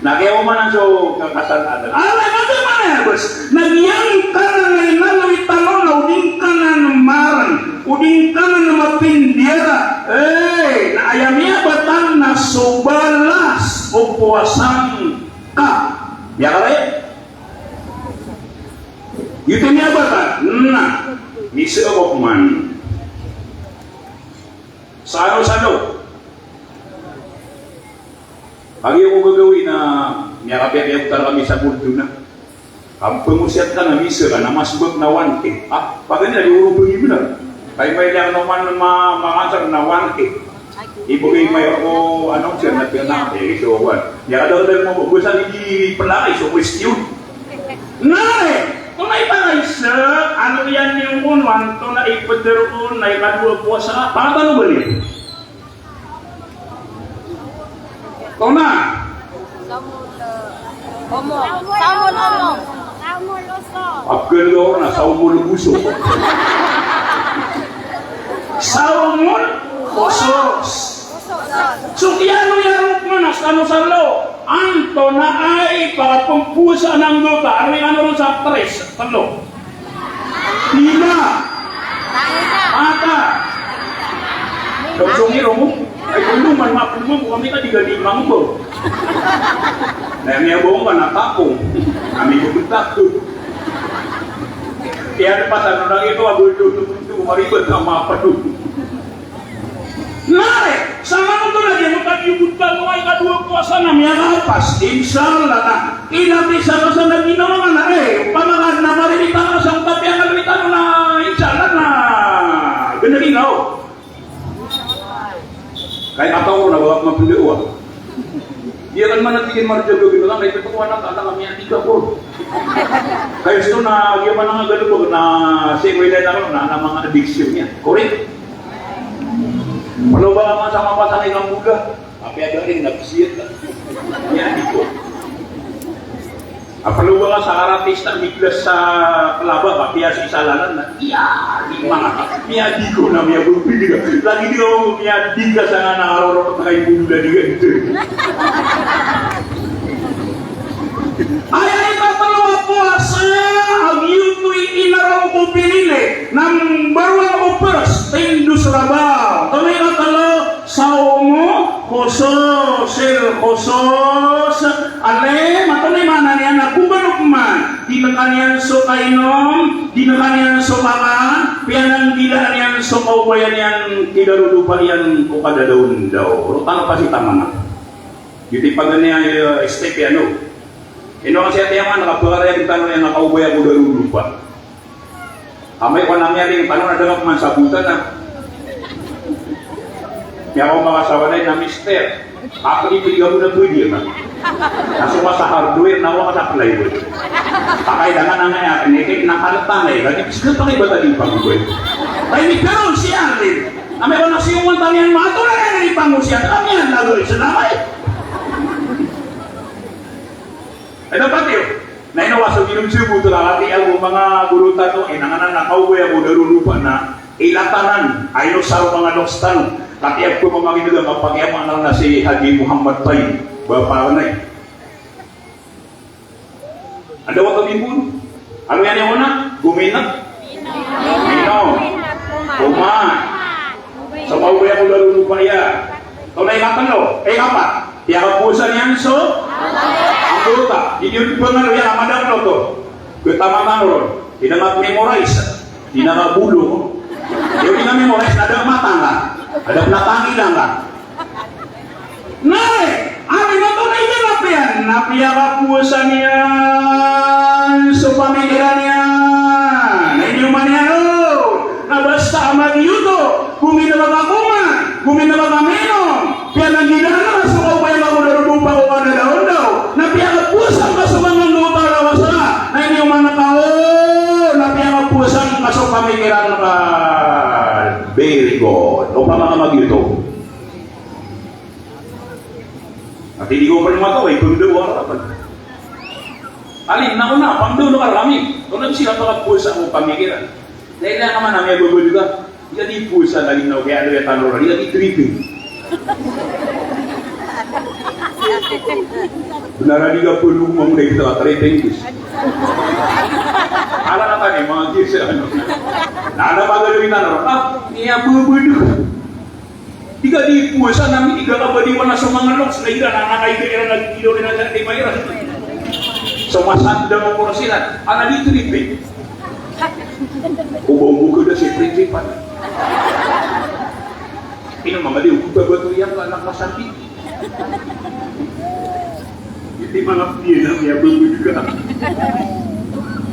Na kaya omanan so kakasan adan. Ala, mati mana ya, bos? Na giyangkanan a inaloy tano na o di ngkanan marn, o di ngkanan mapindiyara. Eh, na aya miyabatal na so balas o powasa ngka. Miyakala? Giyoto i miyabatal. Na, misaabap man. Sa aro sa daw. Kagiya ko gagawii na miyakapiyapiya ko tano kami sa Bordona. Kampangosiyat ka na misa ka na masbak na one K. Ah, paganay a di oro bagi benar. Kay may lang naman ma-, mangasar na one K. Ibagay may ako, ano, sir, na pinang, eh, so, one. Miyakadagdag mo, basta di pelakay, so, question. Na, eh, kung may pangaysa, ano yan yung unwan, ito na ipadaroon, na ikadowa powasa, pangatano ba niyan? Tona. Omong. Saomon, omong. Apkn lo na saomon oso. Saomon oso. So, kiyano ya rok na, na sa tano sa lo. Antonaa i pakapowasa a nggotaw, ano i ano ron sa tres, telo. Lima. Mata. Daw songiro mo. Ay, kung naman mapulong ko kami ka di ka di mangko. Na miyabong ka na tapong. Kami ko betak ko. Kaya dapat ano lang ito, abo ito, ito, ito, maribet na mapado. Na, eh, sa manoto na di mo tagiyobot ka mo ay kadowa powasa na miyakapas. Insha Allah na. Inati sa kasa na ginawa nga na, eh, pamakan na maririta ka sa utapi ang alita na, insha Allah na. Ganda rin, oh. Kaya kataw ko na baka mapuli, oh. Di akan man a tig iyan marja gawin lang, kay totoo anak, anak, kami a tig ako. Kay gusto na, di aman nga galbag na, same way na lang, na, na mga addiction niya. Correct? Palo ba naman sa mapasang ikang buga? Tapi ada rin, nabsiyat na. Niya, di ko. Apalo ba nga sa artista, bigla sa kalaba, kapiya sa isalanan na, iya, di mga, miyadi ko na, miyabubig na. Lagi di ako miyadi ka sa nga nakarorok na kay Buda di ganito. Aya ikatlo a powasa, a giyoto i inaraw ko pinili, number one o first, tindos rabaw. Tonay ikatlo, sawmu khususil khusus, niyan so kainom, di na ka niyan so kakaan, piyananggilaan iyan so kaobaya niyan, kidarolopa iyan ko kadadaondaw. Roo tano pasitaman a. Giyoto i paganay a, eh, step iyan, o. Ino ka siya tiyaman, kapagarayag tano iyan a kaobaya ko darolopa. Amay ko na miyaring tano na da nga pman sabotan a. Miyakaoma ka sa walay na mister. Ako di pwede ako na pwede na. Na so ka sa hardware na wala ka sa plywood. Pakay da nga na nga yakin, eh, kaya nakalatan eh. Lagi, pis ka pakay ba tadi pangubay? Kaya ni Carol si Arlene. Amay ko na siyungan tano iyan, mga tulad na iyan ipangusyan. Kami iyan, lalo, isa na kayo. Ay, dapat iyo. Na ino a so ginom siyo boto na kati ago manga goro tano, inanganan a kaobaya ko darolopa na ilatanan, a ino sa manga loks tano. Kati ago manga ginawa, kapakiyama na si Haji Muhammad Tayyib, ba paranay. Anda wata bimbun? Ano iyan iyan na? Guminat? Minom. Kumain. So kaobaya ko darolopa iyan. Tonaa i ikatlo, eh, ikapat. Piyakapowasa niyan so anggota. Di niyo di pangalo iyan a madakl oto. Kataman tano ron. Di na nga memorize. Di na nga bolong. Iyo di na memorize, na da matang ka. Ada pn a tangilang ka. Na, eh, ano ino tonaa i ikalap iyan? Na piyakapowasa niyan so pamikiran iyan. Na iniyoman iyan, o. Na basta a magiyoto, gominaba ka koman, gominaba ka minom, piyananggilaan ka so kaobaya ko darolopa ko kadadaondaw, na piyakapowasa ka so manga anggota a lawas ka, na iniyoman ka, o, na piyakapowasa ka so pamikiran ka. Very good. Opama ka magiyoto. Ati di ko pn mataw, ay pangdaw a rapan. Alin, na ko na, pangdaw na karami. Ko na sila pagkapowasa ko pamikiran. Dahil na ka man a miyababad ka. Di ka di powasa lagi na, kaya ano yung tanong, di ka di tripping. Benar, di ka pwede mo muna yung tripping, Diyos. Ala na tayo, mga Diyos, ano. Na, ano ba gagawin na, no? Ah, miyababad ka. Di ka di powasa na miniga ka ba di wana so manga loks na iran, na nakaiga iran, na di iran, na di iran. So masanda mo ko sila, ana di tripping. Ubaw mo ko da si principal. Ino manga di, ubaw ba to iyan ka, anak masambi. Iti manga piya na, miyababad ka.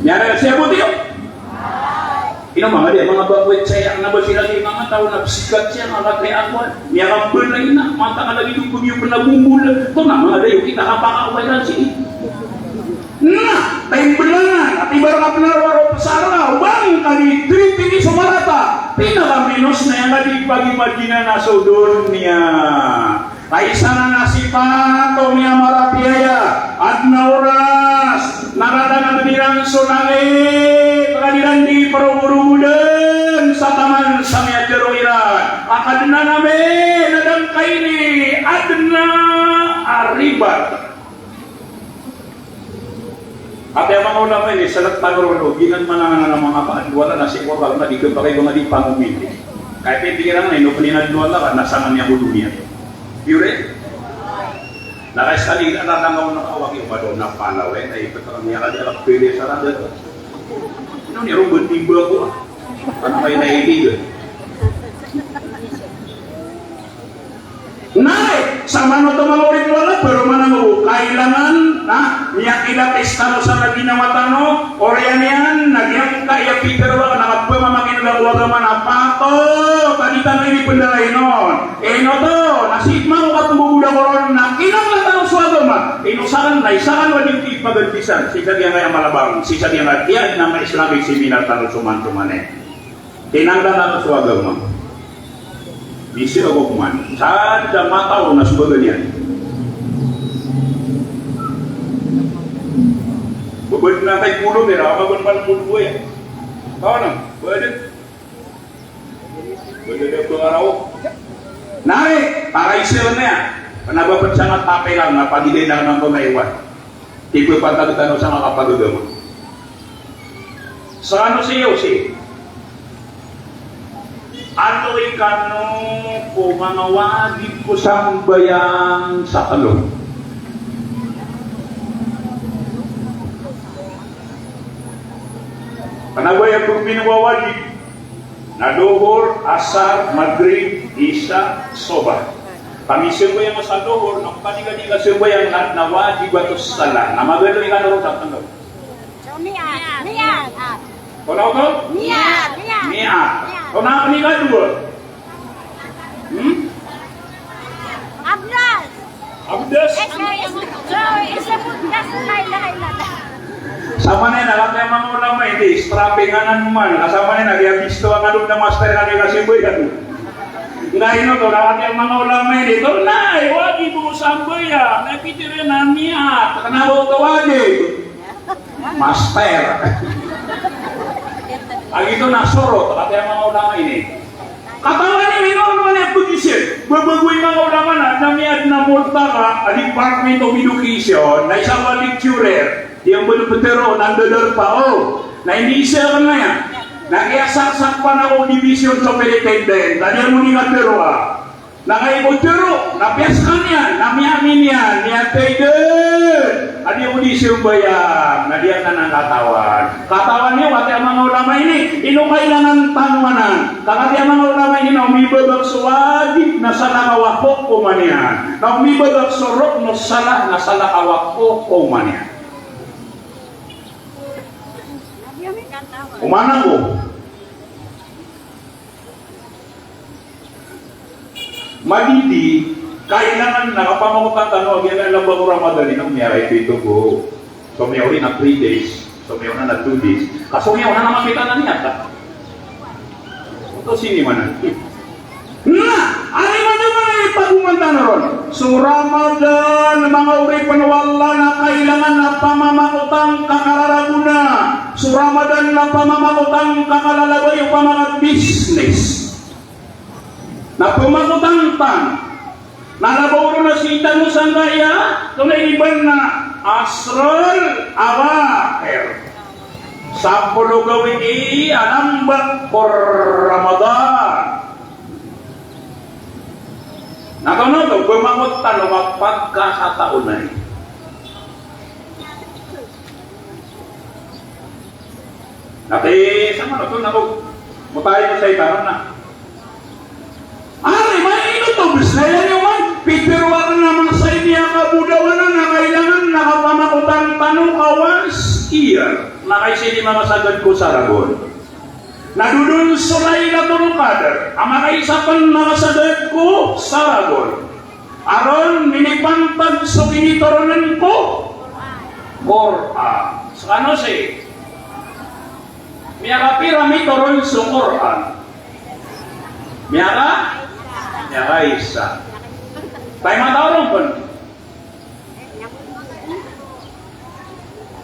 Miyara siya po tiyo. Ino manga di, manga bakwet saya, na ba sila di manga taw na bisikat siya, manga kaya ako, miyakambal na ina, mata ka lagi doon, pag yung pinabumbul, to na manga dayo, kita ka pa ka, okay lang siya. Na, time belangan, at ibarat ka pinarwaro, pasara, bang, kami, three P D so marata, pinakaminos na yan, lagi pag-imagine na so dunya. Kaisa na na si Pato miyamarapiyaya, adn a oras, na radangan iran so langit, ka di iran di parogorogodan sa taman sa miyajaro iran. Akadn a nami, na da ngkaini, adn a ribat. Ati a manga ulama ini, salak tano ron, o, giyanan man a manga paadwala na si Quran na di kapakay ba nga di pangomiti. Kaya pipikir iran na ino pn i adwala ka na sama niyan ko doniya. Iyo rin? Na kaya sekali, na tanggaw na kawagi, o, ba daw na palaw, eh, na ipit ka niyan ka di alak pili sa rada. Ino niyan ron ba tiba ko, ah? Ano kayo na iligan? Na, eh, samanoto manga oripn o Allah, pero manango, kailangan na miyakilatis tano sa ginawa tano, oriyan iyan, na giyangkaya pitharo a, na kapamamakineg ko agama na patot, a di tano ini pndalain on. Ino oto, na sii pman ko katmboboda ko ron, na kinanglan tano so agama. Ino sakn, na isa kano a di ipagantisan, sii sa giyangkaya malabang, sii sa giyangkaya, na ma-Islamic seminar tano so man, so man, eh. Kinanglan tano so agama. Di si agama man. Sa da mataw na so baga niyan. Babad na kay polo, mira, babad man polo ko ya. Kawan na, babad. Babad na pangaraw. Nari, para isir niya. Kna ba pd sa nga papel lang, na pagilay na kna ko na iwan. Ipapantag tano sa nga kapagagama. Sa ano si Yosef? Atoy kano ko manga wajib ko sambayang sa talo. Kna ba aya pmbin ko a wajib na Dohor, Asar, Magrib, Isa, Sobah. Ka misambayang ka sa Dohor, na o ka di ka di kasambayang na, na wajib ato salah. Na magaloy ka na roo sa tanggaw. So, niyat. Niyat. Kna oto? Niyat. Niyat. Kna a ikadowa? Hmm? Abdas. Abdas? Isa, isa, isa, abdas, la ilaha illallah. Samanaya na, katii a manga ulama ini, strapping anan man. Samanaya na, di a bisto ang alok na master na di kasambayang. Na ino to, na katii a manga ulama ini, to na, wajib o sambayang. Na pitharo na niyat, kna ba oto wajib? Master. Aya giyoto na sorot, katii a manga ulama ini. Katawan iyo, ino, ino, ino, pagisa. Babago i manga ulama na, na miyada a multaka, a Department of Education, na isa a lecturer. Di a mbala pitharo, na ndadarpa, o. Na iniisa kna iyan. Na kiyasaksak pn ako division superintendent. Tadi a moni katharo a. Na kagiya ko tharo, na piya skaniyan, na miyamin iyan, miyathay dn a di ako di sambayang, na di akn anan katawan. Katawan iyo, katii a manga ulama ini, ino kailangan tano anan. Ka katii a manga ulama ini na o mibagak so wajib na salakaw a hokoman iyan. Na o mibagak so rokn o salah na salakaw a hokoman iyan. Oman ako. Madidi, kailangan na kapamakotan tano a giyangkai a lamba ko Ramadan ino, miyaray pito ko. So miyaori na three days, so miyaona na two days. Ka so miyaona na mapita na niyat a. Oto sinimanan. Na, aya maana niyan a ipagoman tano ron. So Ramadan, manga oripn o Allah, na kailangan na pamamakotan ka kararagona. So Ramadan na pamamakotan ka kalalabay opama ka business. Na pamakotan tano. Na labaw ron a sii tano sangkaya, tonaa i ba na ashrul awakhir. Sapolo gawii a lamba ko Ramadan. Na tonaa oto, pamakotan tano ka pagkakataon na ini. Na ti, sa man oto na ko, motay ko sa itaran na. Ari, man ino to, bes na iyan iyan man, pitharo akn a masa ini a kabodawanan na kailangan na kapamakotan tano ka once a year, na kaisa i di makasagad ko saragon. Na dodon so Lailatul Qadr, a makaisa pn makasagad ko saragon. Aron minipantag so kinitoron ko Qur'an. Skano si miyakapira mitoron so Qur'an? Miyaka? Miyakaisa. Tay mataw ron pn.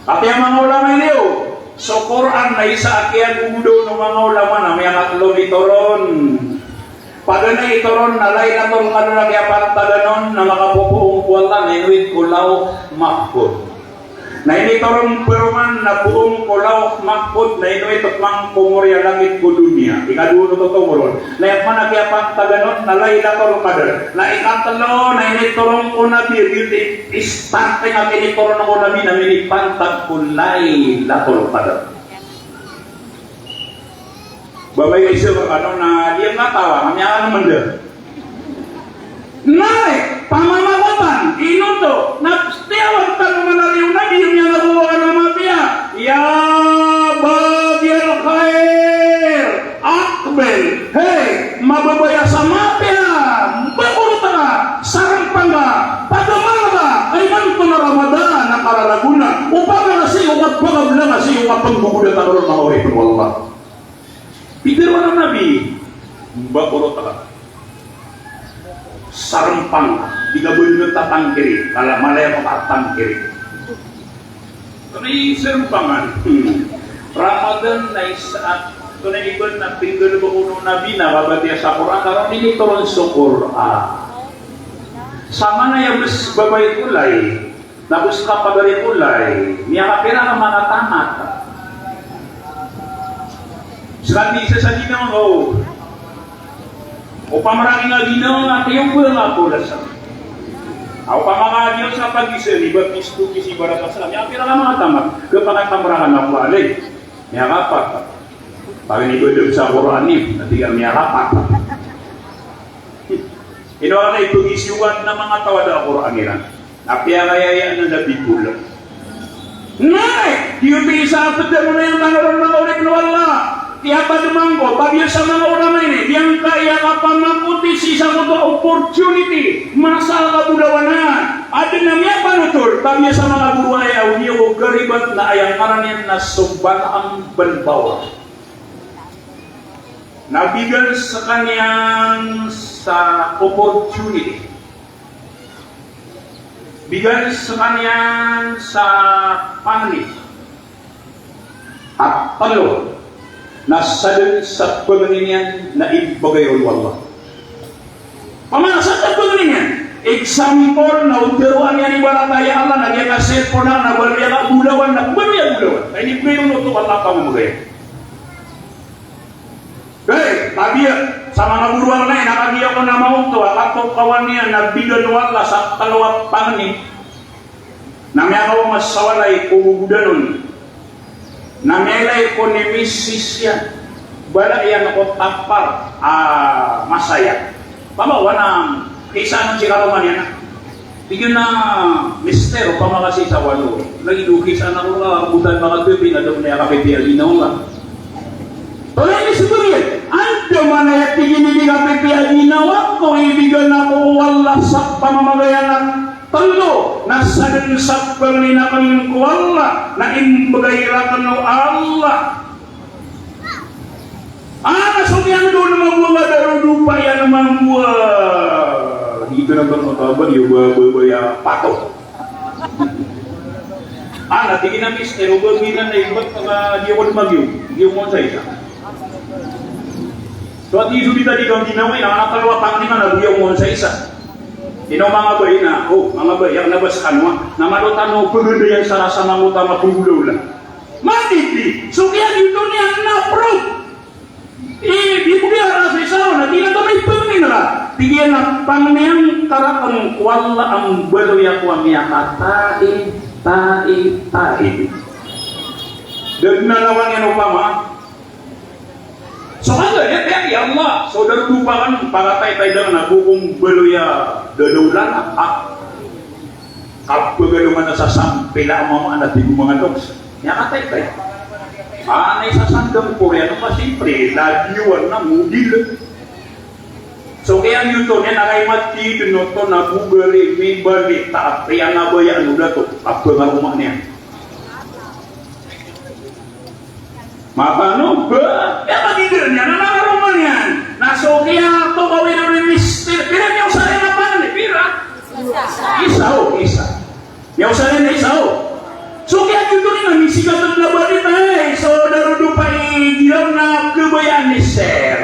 Katii a manga ulama ini o, so Qur'an na isa a kiyagogodaon o manga ulama na miyakatlo mitoron. Paganay i toron na Lailatul Qadr a kiyapantagan on na makapopoon ko Allah na inowit ko Lawh Mahfudh. Na initoron paroman na poon ko Lawh Mahfudh na inowit pman ko mori a langit ko doniya. Ikadowa oto tomo ron. Na aya pman a kiyapantagan on na Lailatul Qadr. Na ikatlo na initoron ko Nabi a giyoto i starting a kinitoron ko Nabi na minipantag ko Lailatul Qadr. Babay isa ka kano na di ngka tawa, kami akan manda. Na, pamamakotan, ino oto, na tiyawan tano man a riyo na di niyan a bawa ka na mapiya. Ya baghiyal khair, aqbil. Hey, mababaya sa mapiya, mbako rota ka, sarmpang ka, pagamal ka, ka imanto na Ramadan a kararagona, opama ka sii ko kapagablang ka sii ko kapnggogoda tano ron, manga oripn o Allah. Pitharo o Nabi, mbako rota ka, sarmpang ka, di ka ba dn tatangkiri, kala malaya ka tatangkiri. Kami sarmpangan. Hmm. Ramadan na isa, tonaa i ba na pinggalbk o Nabi na kabatiya sa Qur'an, karon initoron so Qur'an. Samanaya bes babay ko lay, na bes kapagari ko lay, miyakapira ka manga tamat. Ska di isa sa ginawa, o. Opama rakn a ginawa nga, tiyoba nga ko lasa. Aw, opama ka giya sa pagisa, di ba, pisto, kisi, baraka, sa, miyakapira ka manga tamat, kapakatamrakan ako, alay. Miyakapat. Pagari bo dn sa Qur'an iyan, na tig iyan miyakapat. Ino anan i pagisiyowan na manga taw a da a Qur'an iran. Na piyakayaya na da bikol. Na, di oto isa a pd a manga oripen o Allah. Tiyapad man ko, pabiyasa manga ulama ini, giyangkaya kapamakoti sii sa koto a opportunity, masa a kabolawanan. Adn a miyapanotol, pabiyasa manga goro aya, o di ako garibat na aya ngaran iyan na so Bataan Banbawa. Na bigan skaniyan sa opportunity. Bigan skaniyan sa pangni. A tlo, na sadn sa pangni niyan na imbgay ron o Allah. Pamasa sa pangni niyan. Example, na o tharoa niyan ibarat a ya Allah, na giyangkai a cellphone na, na baloy a bolawan, na baloy a bolawan. Na inimbgay ron oto o Allah a pamamagay. Hey, tabiya, sa manga goro a, na kagiya ko na maoto a katokawan iyan na bigan o Allah sa tlo a pangni. Na miyakaoma sa walay ko gogodan on. Na miyailay ko ni misis iyan. Bala iyan ko tapar a masaya. Pama wana, isa na si karoma niyan na. Tig iyan a, "Mister, opama ka sii sa walo, lagid o kisa na ko ka, butan makagabi na da ko na kapipiya ginawa ka." Tolay ni sibagyan, andamanaya tig iyan i di kapipiya ginawa ko, ibigan ako o Allah sa pamamagayan a tlo, na sadn sa pangni akn ko Allah, na imbgay rakn o Allah. Ana so kiyan doon mambo a darodopa iyan mambo a. Giyoto na ba makaabal iyo ba, ba, ba, ya pato. Ana, tig iyan a mister, o ba giyanan na ibat na di ako dn magiyo. Giyo mo sa isa. So, ati iso di tadi kang ginawa, ina, ana tlo a pangni man na di ako mo sa isa. Ino manga bai na, o, manga bai, aya kna ba skano a. Na malo tano paganda iyan sa rasa na mota matunggolaola. Matiti, so kiyagiyoto niyan na proof. Eh, di ko di a rasa isa on, na tig iyan a tonay pangni na. Tig iyan a pangni angka rakn ko Allah a mbaloy ako a miyakataid, taid, taid. Da dn a lawan iyan opama. So, kaya, ya, ya, ya Allah, so darodopa akn, pakataid, taid akn, na go ko mbaloy a dadaolan, a, a. Kapagaloman a sasampila a mama na di ko manga doks. Miyakataid, taid. Ana isa sandang Korea na masimpre, ladiwan na modil. So, kiyagiyoto niyan a kay mati dn oto na bogari, mibali, taat, iyan a baya ano dato, a pangaroma niyan. Mapano ba? Aya pagidaan iyan, na nangaroma niyan. Na so kiyatokawi ron i mister, pira miyaosar iyan a pangni? Pira? Isa. Isa, o, isa. Miyaosar iyan a isa, o. So kiyagiyoto niyan na misikat a balita, e, so darodopa i giraw na kabayaan ni sir.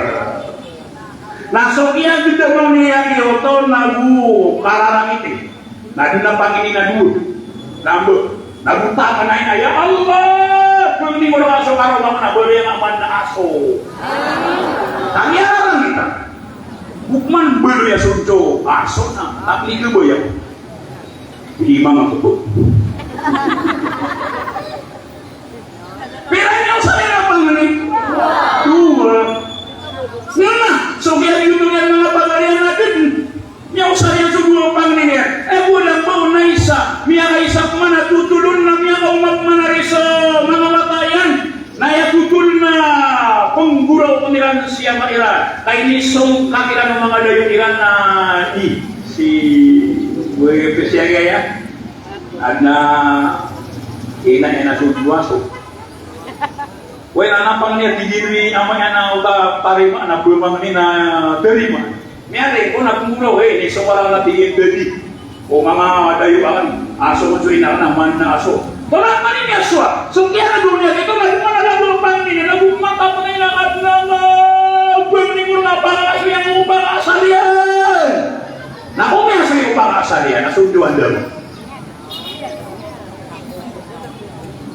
Na so kiyagdamaw niyan giyoto na go kararangiti. Na dn a pangni na dowa. Na mba, na go taman a ina, ya Allah, pangni ko na aso karoma ko na baloy a man na aso. Tangi a rarangit a. Bokman baloy a sonto aso na, takli ka ba ya. Di manga ko. Pira miyaosar iyan a pangni? Dowa. Na so kiyagiyoto niyan manga pagari a na dn. Miyaosar iyan so dowa pangni niyan. E, bo na mbaw na isa. Miyakaisa pman a totol on na miyakaoma pman a ri so manga wata iyan. Na aya totol na pnggoraw pn iran sii a ama iran. Ka inisongkat iran o manga dayo iran na di. Si, we, pesiya gaya. Adn a ina iyan a so dowa so. Oway, na pangni a tig iyan i ama iyan a oto a tarima, na ba pangni na tarima. Miyari ko na pnggoraw, e, inisongkat iyan a tig iyan dadi. O manga dayo akn, aso ko so ina akn a man na aso. Tolak man i miyasowa. So kiyadoon iyan giyoto na di man a lago pangni, na lago mata pn iyan a adn a pangni ko na pangni ko pangni ko pangni ko pangni. Na ko miyasowa ko pangni ko pangni, na so dowa dn.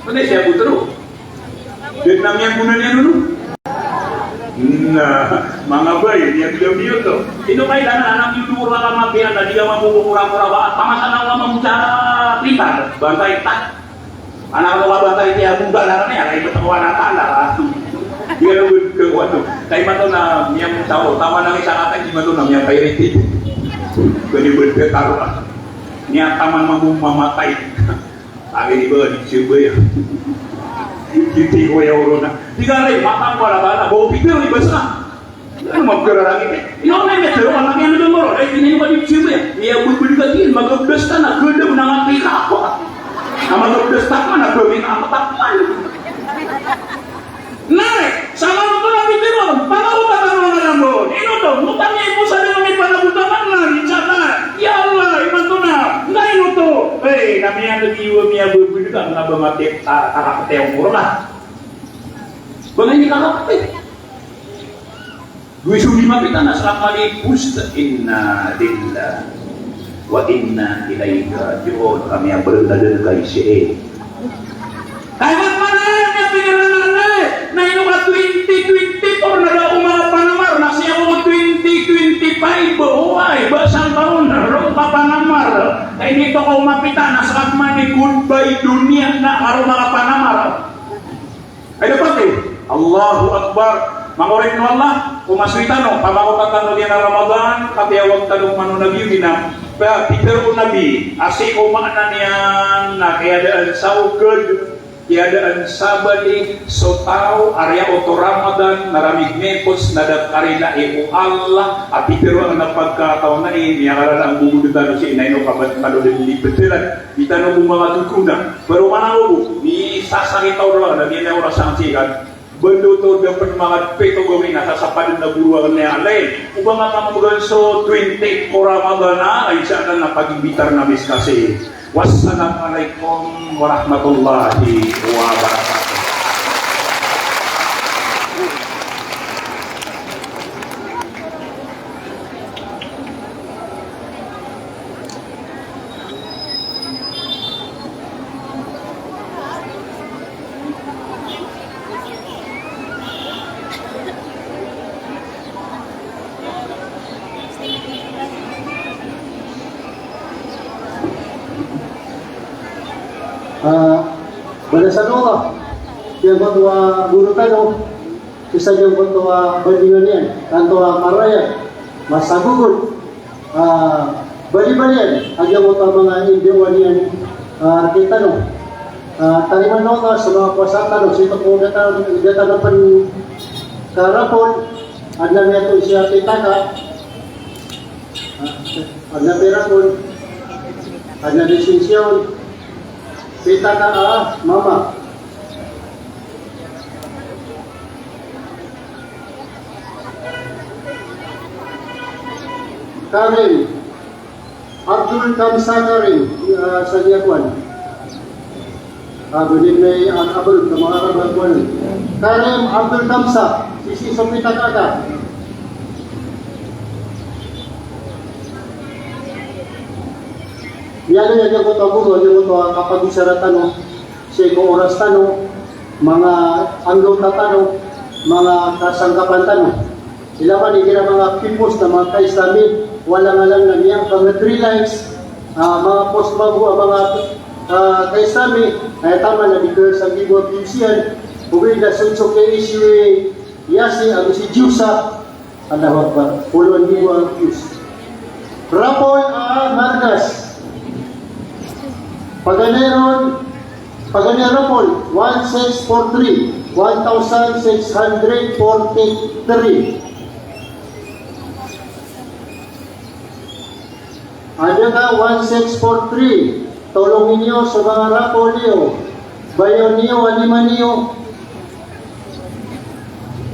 Pwede siya butro. Dn na miyagonan iyan on. Na, manga bai, miyagonan iyan oto. Ino kailangan anak iyo dowa ka matiya na di ka mambo ko kora-kora ba, pamasan ako ka mambo sa pintar, bantay ta. Anak ko ba tayo, kaya buga na kami, alay ba tawa na tanda ka? Di ka na good ka, ano. Tayo man to na miyam tao, tama na kita kata, di man to na miyam pirated. Pwede ba tayo taro ka? Niya taman mambo mamatay. Agi di ba, di siya ba yan? Di ko ya oro na. Di ka rin, matang pala ba na, bawa pipil, di ba sa? Ano, magkararangit eh. Ino na yung tero, ang laki ng lumuro. Eh, hindi mo ba di siya ba yan? Iya, bulbul ka din, magabdas ka na, ganda mo na nga pika ako. Na magabdas ka man, na gawin ang katakman. Na, sa mga ito na pipiro, pangawta ka naman ng buo. Ino to? Mutang niya po sa mga may panagutangan na, insya Allah. Ya Allah, iman to na. Nga ino to? Eh, na miya nag-iwa, miya bubuli ka, nga ba mati, ta-, takapatay ang mura ka? Ba nga hindi kakapatay? Gowii so di mapita na sa kapalipos, inna lillahi wa inna ilaihi raji'un. Kami a bereng na den kay si e. Kay mat mana na pinirana na, na ino ka twenty twenty-four na da o manga panamar, na siya ko twenty twenty-five, oway, ba sa taon, roo ka panamar. Kay di to ka mapita na sa kapmani goodbye doniya na karo manga panamar. Ay, dapat eh. Allahu Akbar. Manga oripn o Allah, o masoy tano, pamakotan tano niyan a Ramadan, kapiya wag tano manonabiyo niyan. Pitharo o Nabi a sii ko maana niyan na kiyadaan sa okd, kiyadaan sa bali so taw a riyaot o Ramadan na ramig mekos na da karilai o Allah, a pitharo a pagkataw na ini, miyakarana a gogod tano sii na ino kabat tano dn di pthalan. Di tano bo manga totona. Pero manaw bo, misasakit a oras, na di na oras ang sikat. Bendo to dapat manga pito gawin na sasapadan na buruan niya alay. O ba nga manga bulan so twenty ko Ramadan na, ay sa na pag-imbitar na miskasi. Wassalamualaikum warahmatullahi wabarakatuh. Ah, balasan o Allah. Giyangkoto a goro tano. Isa giyangkoto a bandingan iyan, tanto a maraya, masagogod, ah, balibalian a giyangkoto a manga indiyawan iyan, ah, rktano. Ah, tarimaan o Allah so manga powasa tano, sii ko da tano, da tano pn karapol, adn a miyato siya pitaka, ah, adn a pirapol, adn a lisensiya on, pitaka a mama. Karim. Abdul Kamsa Karim, ah, sa Yakuan. Abdul Ibn Abdul Kamsa Karim. Karim Abdul Kamsa, sii so pitaka ka. Miyaaloy a giyangkoto a goro, a giyangkoto a kapagbichara tano. Sii ko oras tano, manga anggawta tano, manga kasangkapan tano. Ilay man igira manga pipos na manga ka-Islami, walang-alang na miyakapangad relax, ah, manga pos mambo a manga, ah, ka-Islami, aya taman na di ka sa gibo a piyosiyan, ogaid na so so ka-issue, iya si, ago si Diyosa, Allahu Akbar. Polo niyo a views. Raffle a margas. Paganay ron, paganay a raffle, one six four three, one thousand six hundred forty-three. Adn a one six four three, tolongin iyo so manga raffle iyo, bayawn iyo a lima niyo,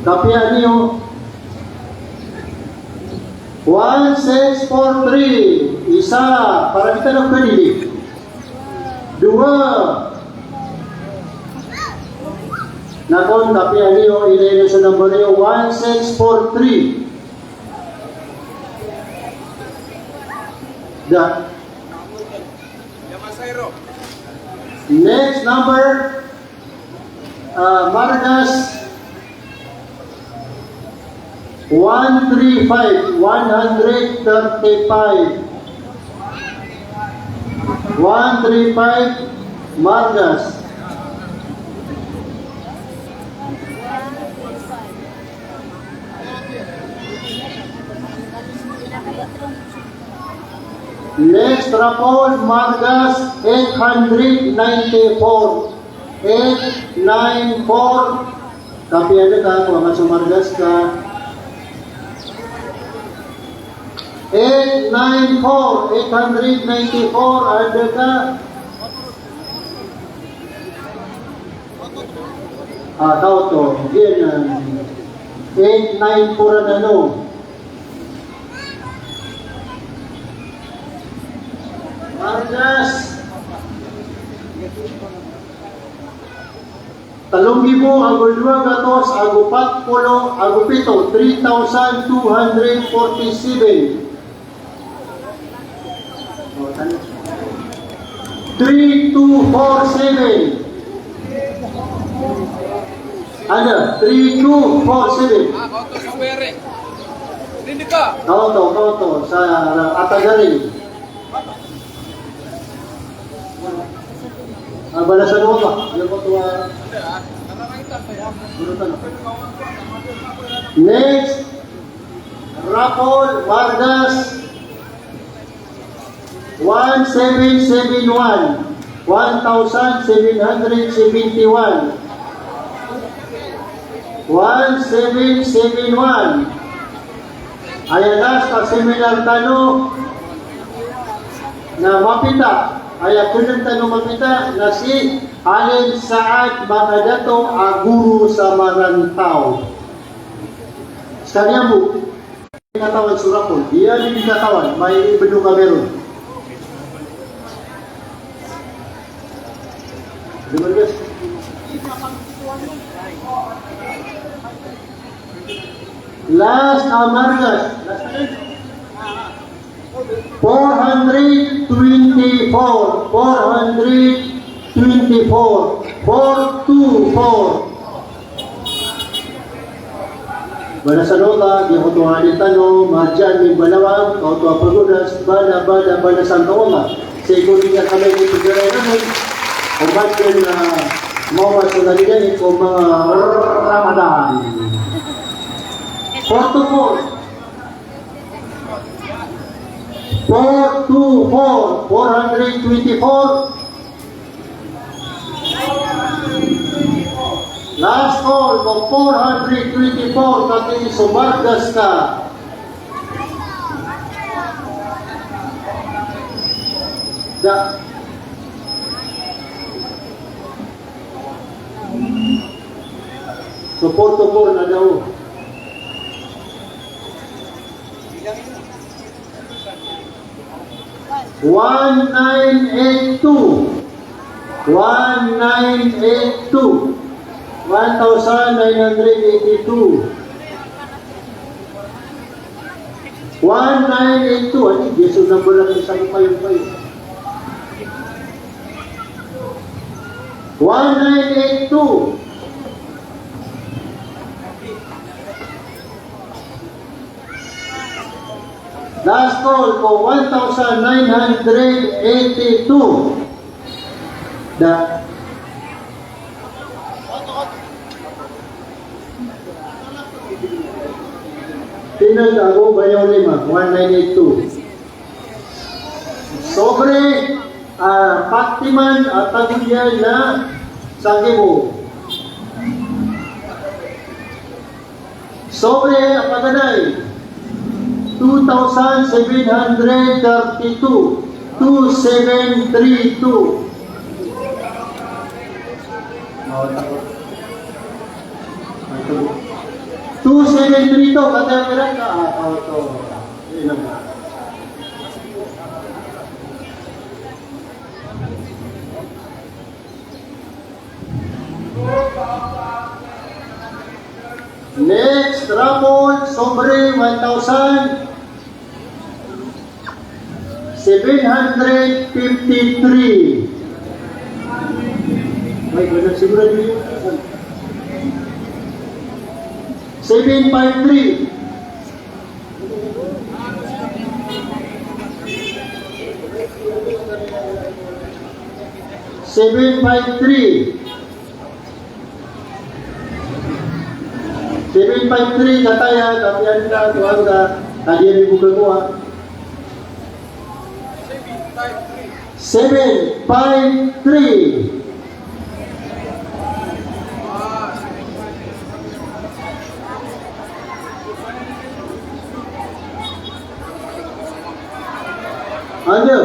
kapiyaan iyo. One six four three, isa, para di tano kadili. Dowa. Na kon, kapiyaan iyo, ilay niyo so number iyo, one six four three. Da. Next number, ah, margas one three five, one hundred thirty-five. One three five, margas. Next raffle, Margas, eight hundred ninety-four. Eight nine four. Kapiya anda ka, kowa ka so Margas ka. Eight nine four, eight hundred ninety-four, anda ka. Ah, kaoto, giyanan. Eight nine four anan o. Margas. Telo nggibo ago dowa gatos ago pat polo ago pito, three thousand two hundred forty-seven. Three two four seven. Anda, three two four seven. Kaoto, kaoto, sa Atagari. Ah, balasan o Allah. Aya kaoto a. Next, raffle, Margas, one seven seven one, one thousand seven hundred seventy-one. One seven seven one. Aya last a seminar tano na mapita, aya kenen tano mapita na si Alim Saad Makadato a guro sa Marantaw. Sekaniyan bo. Katawan so raffle. Iya di katawan, may ibeno kami ron. Last a Margas. Four hundred twenty-four, four hundred twenty-four, four two four. Balasan o Allah, giyoto a adn tano, marjan min balawang, kaoto a pagodas, bala, bala, balasan o Allah. Sii ko di niyan kami di pagdaray namin, o madn na maoma so nalidan ko manga Ramadan. Four two four. Four two four, four hundred twenty-four. Last call ko four hundred twenty-four, katii so Margas ka. Da. So four two four na daw. One nine eight two. One nine eight two. One thousand nine hundred eighty-two. One nine eight two. Adi, di so number na sa payo-payo. One nine eight two. Last call ko one thousand nine hundred eighty-two. Da. Pinag ago bayaw lima, one nine eight two. Sobre, ah, Pagtiman, ah, Taguyan na sanggibo. Sobre a paganay, two thousand seven hundred thirty-two, two seven three two. Two seven three two, kataya kiran ka, ah, auto. Ino ba? Next raffle, sobre one thousand, seven hundred fifty-three. Ay, wala sigurado yun. Seven five three. Seven five three. Seven five three, kataya, tapi anda, tuan ka, tadi yang dibuka tua. Seven five three. Ano?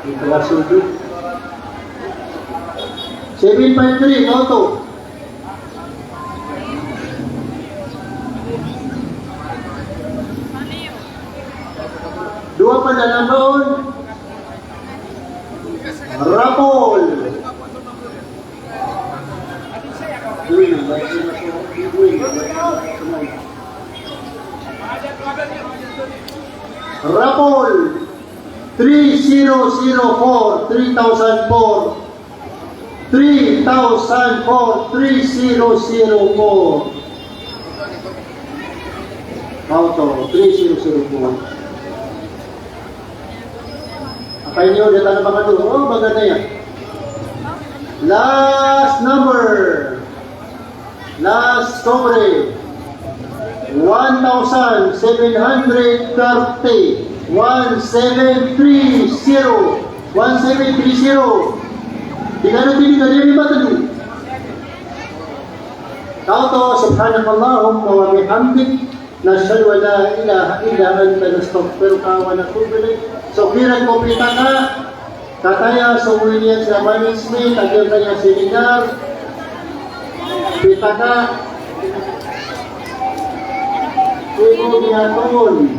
Ito ba sundot? Seven five three, Lotto. Dowa pn a nambaon. Raffle. Raffle. Three zero zero four, three thousand four. Three thousand four, three zero zero four. Auto, three zero zero four. Akay niyo, data na ba kato? O, baga na iyan. Last number. Last sobre. One thousand seven hundred thirty. One seven three zero. One seven three zero. Di kano tini kadi ri matadu. Tao to, subhanakallahumma wa bihamdik. Nashhadu an la ilaha illa anta nastaghfiruka wa natubu ilaik. So kiran ko pitaka, kataya so miniyan sa management, a kataya seminar, pitaka, iko niyaton,